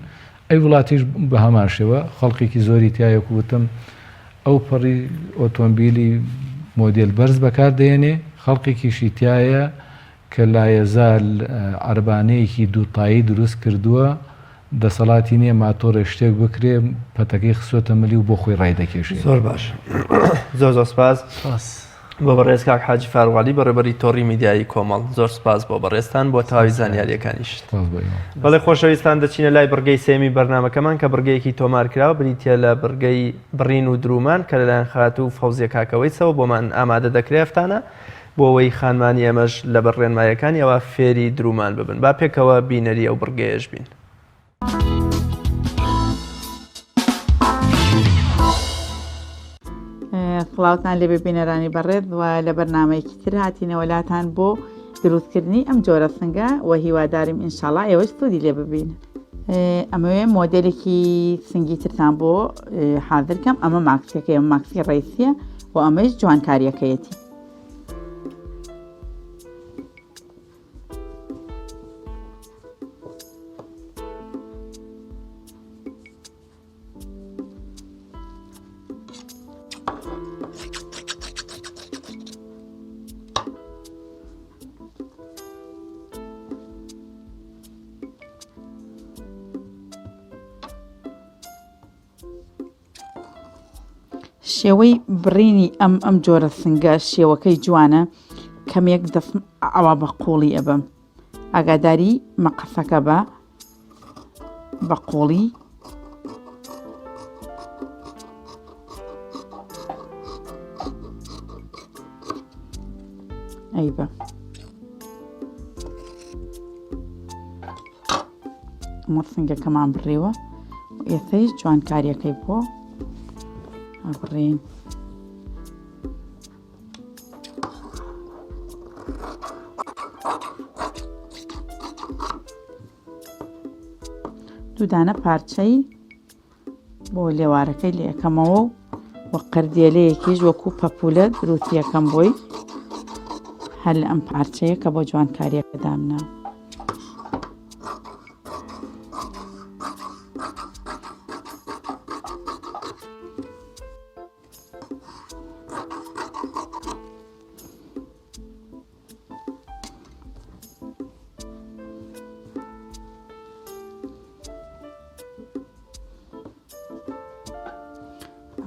ئەی وڵاتیش بە هەمان شێوە خەڵکێکی زۆری تیایە وەکو وتم ئەو پەڕی ئۆتۆمبیلی مۆدێل بەرز بەکار دێنێ خەڵکێکیشی تیایە کە لایەزال عەربانەیەکی دووتایی دروست کردووە دەسەڵاتی نییە ماتۆڕێ شتێک بکرێ پەتەکەی خستۆتە ملی و بۆ خۆی ڕایدەکێشێ. زۆر باش زۆر زۆر سپاس سپاس. بۆ بەڕێز کاک حاجی فاروق عەلی بەڕێوەبەری تۆڕی میدیایی کۆمەڵ زۆر سپاس بۆ بەڕێزتان بۆ تەواوی زانیاریەکانیشت. سپاس بۆ ئێوە. بەڵێ خۆشەویستان دەچینە لای بڕگەی سێیەمی بەرنامەکەمان کە بڕگەیەکی تۆمارکراو بریتیە لە بڕگەی بڕین و دروومان کە لەلایەن خاتوو فەوزیە کاکەوەیسەوە بۆمان ئامادە دەکرێ هەفتانە بۆ ئەوەی خانمانی ئێمەش لەبەر ڕێنماییەکانی ئەوا فێری دروومان ببن. با پێکەوە بینەری ئەو بڕگەیەش بین. سڵاوتان لێبێ بینەرانی بەڕێز و لە بەرنامەیەکی تر هاتینەوە لاتان بۆ دروستکردنی ئەم جۆرە سنگە و هیوادارم ئینشاڵا ئێوەش سوودی لێ ببین ئەمەوێ مۆدێلێکی سنگی ترتان بۆ حاضر کەم ئەمە ماکسیەکەی ئەمە ماکسی ڕیسیە و ئەمەش جوانکاریەکەیەتی شێوەی بڕینی ئەم ئەم جۆرە سنگە شێوەکەی جوانە کەمێک دەستم ئەوە بە قوڵی ئەبم ئاگاداری مەقەسەکە بە بە قوڵی ئەی بە ئەمە سنگەکەمان بڕیوە ئێسەیش جوانکاریەکەی بۆ ئەبڕین. دوودانە پارچەی بۆ لێوارەکەی لێکەمەوە و و قردێلەیەکیش وەکو پەپولە دروستیەکەم بۆی هەر لە ئەم پارچەیە کە بۆ جوانکاریەکە دامنا.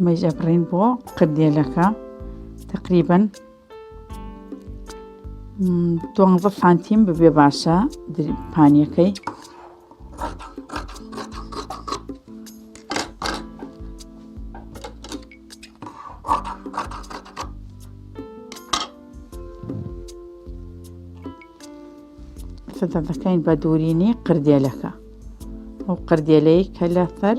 ئەمەیش ئەبڕین بۆ قردێلەکە تقریبن دوانزە سانتیم ببێ باشە پانیەکەی. سەدەکەین بە دوورینی قردێلەکە ئەو قردێلەی کە لەسەر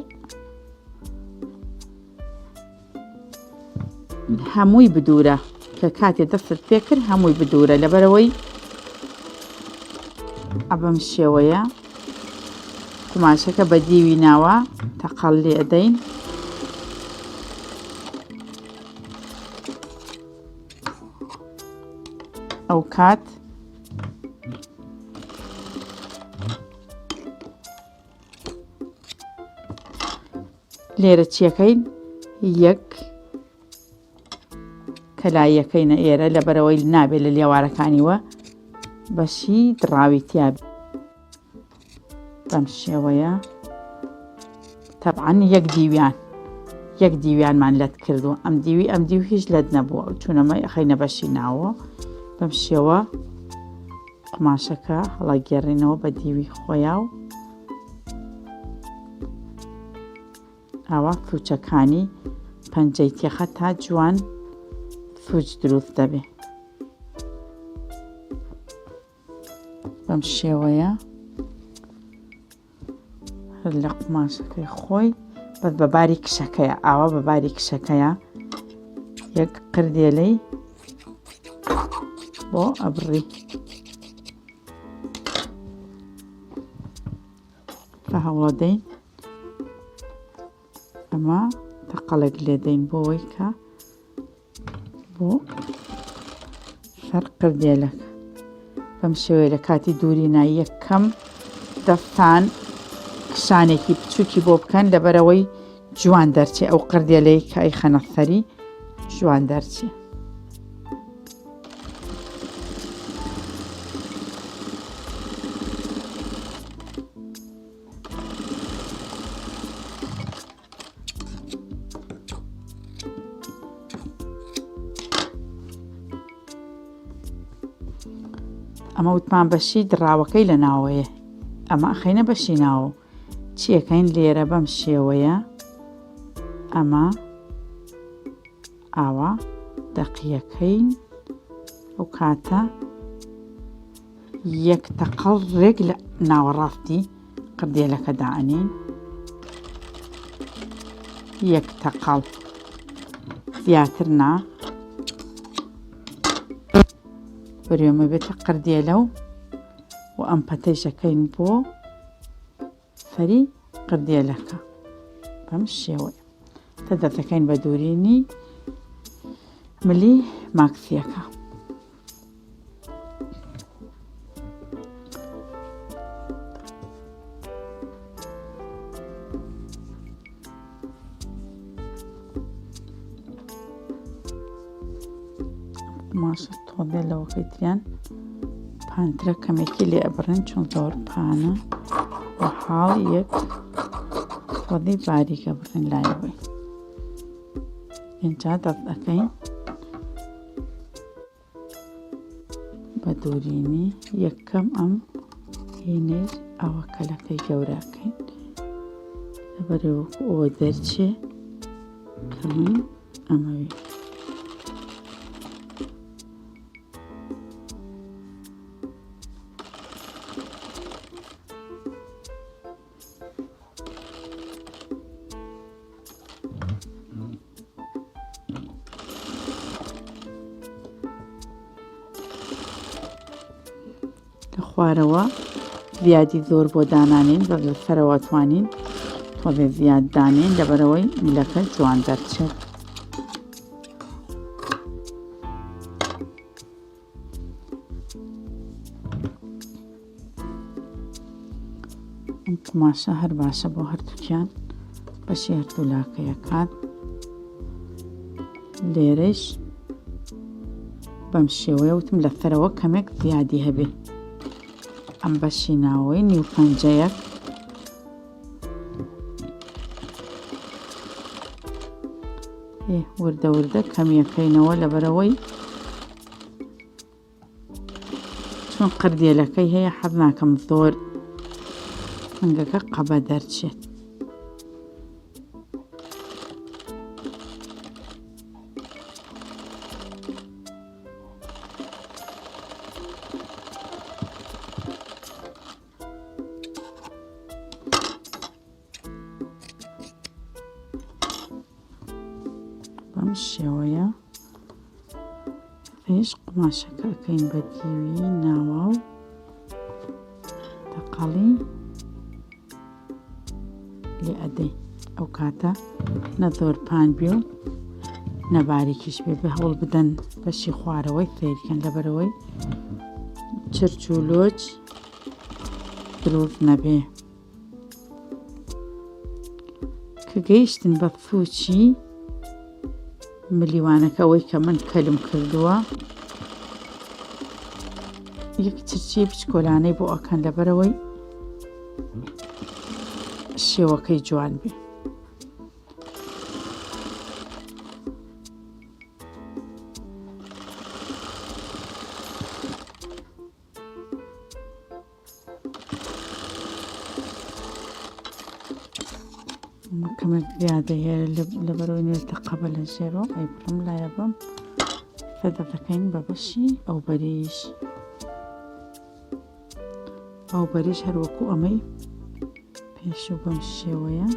هەمووی بدورە کە کاتێ دەستت پێکرد هەمووی بدورە لەبەرەوەی ئەبم شێوەیە قوماشەکە بە دیوی ناوە تەقەڵ لێ ئەدەین ئەو کات لێرە چیەکەین یەک کەلاییەکەینە ئێرە لەبەرەوەی نابێت لە لێوارەکانیوە بەشی دڕاوی تیا بەم شێوەیە تەبعەن یەک دیویان یەک دیویانمان لەت کردووە ئەم دیوی ئەم دیو هیچ لەت نەبووە چونەمە خەینە بەشی ناوە بەم شێوە قوماشەکە هەڵەگێڕینەوە بە دیوی خۆیا و ئاوا سوچەکانی پەنجەی تێخە تا جوان سوچ دروست دەبێ بەم شێوەیە هەر لە قوماشەکەی خۆی بەس بە باری کشەکەیە ئاوا بە باری کشەکەیە یەک قردێلەی بۆ ئەبڕی بە هەوڵەدەین ئەمە تەقەڵێک لێدەین بۆەوەی کە بۆ. سەر قردێلەکە بەم شێوەیە لە کاتی دوورینا یەکەم دەستان کشانێکی بچووکی بۆ بکەن لەبەرەوەی جوان دەرچێ ئەو قردێلەی کە ئەیخەنە سەری جوان دەرچێ. ئەمە وتمان بەشی دڕاوەکەی لە ناوەیە ئەمە ئەخەینە بەشی ناوە چیەکەین لێرە بەم شێوەیە ئەمە ئاوا دەقیەکەین ئەو کاتە یەک تەقەڵ ڕێک لە ناوەڕاستی قردێلەکە دائەنێین یەک تەقەڵ زیاتر نا بەرێمە بێتە قردێلە و و ئەم پەتەیشەکەین بۆ سەری قردێلەکە بەم شێوەیە تە دەتەکەین بە دوورینی ملی ماکسیەکە. قوماشە تۆبێ لەوەکەی تریان پانترە کەمێکی لێ ئەبڕن چون زۆر پانە بە حاڵ یەک تۆبێ باریکە بڕن لایەوەی ئینجا دەست ئەکەین بە دوورینی یەکەم ئەم هینەی ئەوە کەلەکەی گەورەکەین لەبەرێ وەکو ئەوە دەرچێ کە من ئەمەوێ. لە خوارەوە زیادی زۆر بۆ دانانین بەس لە سەرەوە توانین تۆزێ زیاد دانین لەبەرەوەی ملەکە جوان دەرچێت. ئەم قوماشە هەر باشە بۆ هەردووکیان بەشی هەردوو لاکەیەکات لێرەش بەم شێوەیە وتم لە سەرەوە کەمێک زیادی هەبێ ئەم بەشی ناوەی نیو پەنجەیەک وردە وردە کەمیەکەینەوە لەبەرەوەی چون قردێلەکەی هەیە حەز ناکەم زۆر سنگەکە قەبە دەرچێت. بەم شێوەیە پێش قوماشەکە ئەکەین بە دیوی ناوە و تەقەڵی لێ ئەدەین ئەو کاتە نە زۆر پان بێ و نەباریکیش بێ بە هەوڵ بدەن بەشی خوارەوەی سیرکەن لەبەرەوەی چرچ و لۆچ دروست نەبێ کە گەیشتن بە سوچی ملیوانەکە ئەوەی کە من کەلم کردووە یەک چرچی بچکۆلانەی بۆ ئەکەن لەبەرەوەی شێوەکەی جوان بێ. کەمێک زیادە هەیە لەبەرەوەی نوێتە قەبە لە ژێرەوە ئەی بڕم لایە بم سەدە دەکەین بە بەشی ئەو بەریش ئەو بەریش هەروەکو ئەمەی پێشوو بەم شێوەیە.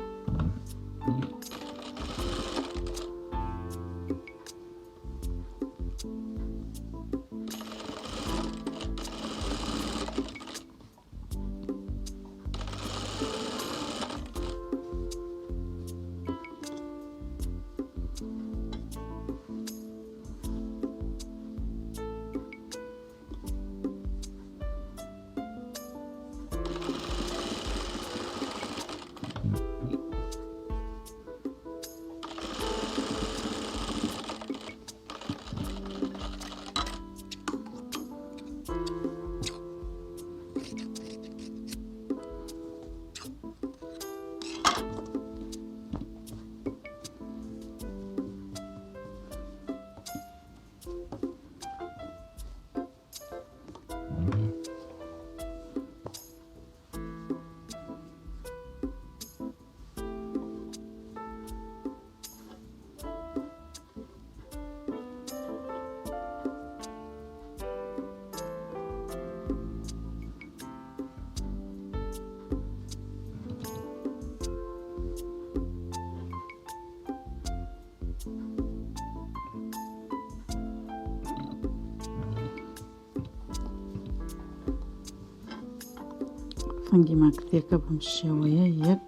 سنگی ماکسیەکە بەم شێوەیە یەک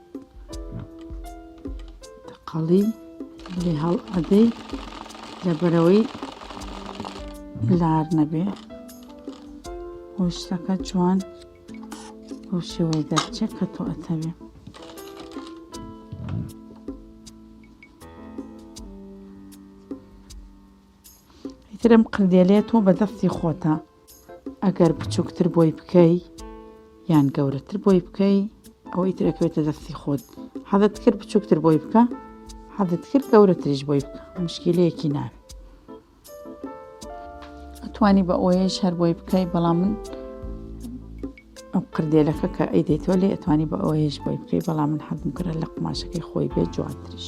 تەقەڵی لێ هەڵ ئەدەی لەبەرەوەی لار نەبێ و شتەکە جوان بەو شێوەیە دەرچێت کە تۆ ئەتەوێ. ئیتر ئەم قردێلەیە تۆ بە دەستی خۆتە ئەگەر بچووکتر بۆی بکەی یان گەورەتر بۆی بکەی ئەوە ئیتر ئەکەوێتە دەستی خۆت حەزت کرد بچووکتر بۆی بکە حەزت کرد گەورەتریش بۆی بکە مشکیلەیەکی نابێت ئەتوانی بە ئۆیەش هەر بۆی بکەی بەڵام من ئەو قردێلەکە کە ئەی دەیتەوە لێ ئەتوانی بە ئەوەیش بۆی بکەی بەڵام من حەزم کرد لە قوماشەکەی خۆی بێت جوانتریش.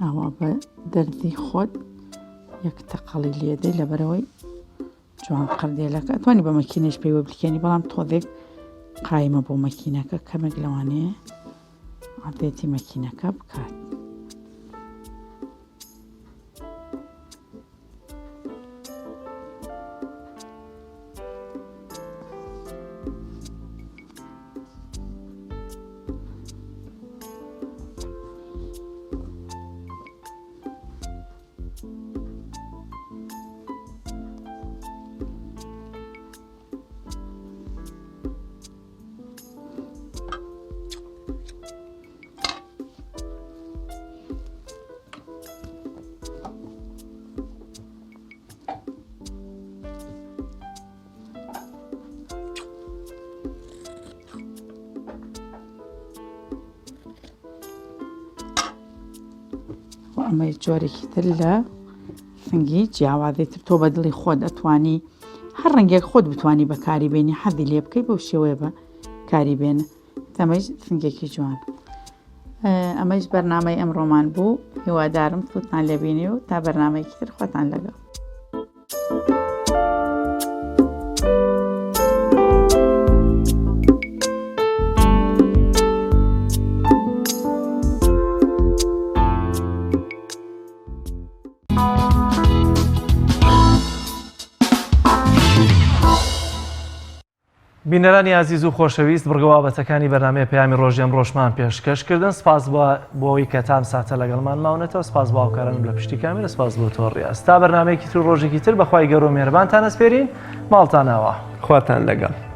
ئاوا بە دەردی خۆت یەک تەقەڵی لێدەی لەبەرەوەی جوان قەردێلەکە ئەتوانی بە مەکینەش پێوە بلکێنی بەڵام تۆزێک قایمە بۆ مەکینەکە کەمێک لەوانەیە عادێتی مەکینەکە بکات. ئەمەی جۆرێکی تر لە سنگی جیاوازی تر تۆ بە دڵی خۆت ئەتوانی هەر ڕەنگێک خۆت بتانی بەکاری بێنی حەزی لێ بکەی بەو شێوەیە بە کاری بێنە ئەمەیش سنگێکی جوان ئەمەیش بەرنامەی ئەمڕۆمان بوو هیوادارم سوودتان لێبینی و تا بەرنامەیەکی تر خۆتان لەگەڵ. بینەرانی ئازیز و خۆشەویست بڕگە بابەتەکانی بەرنامەی پەیامی ڕۆژی ئەمڕۆشمان پێشکەش کردن سپاس بۆ ئەوەی کە تام ساتە لەگەڵمان ماونەتەوە سپاس بۆ هاوکارانم لە پشتی کامێرە سپاس بۆ تۆ ڕیاز تا بەرنامەیەکی تر و ڕۆژێکی تر بەخوای گەورە و میهرەبانتان ئەسپێرین ماڵتان ئاوا. خواتان لەگەڵ.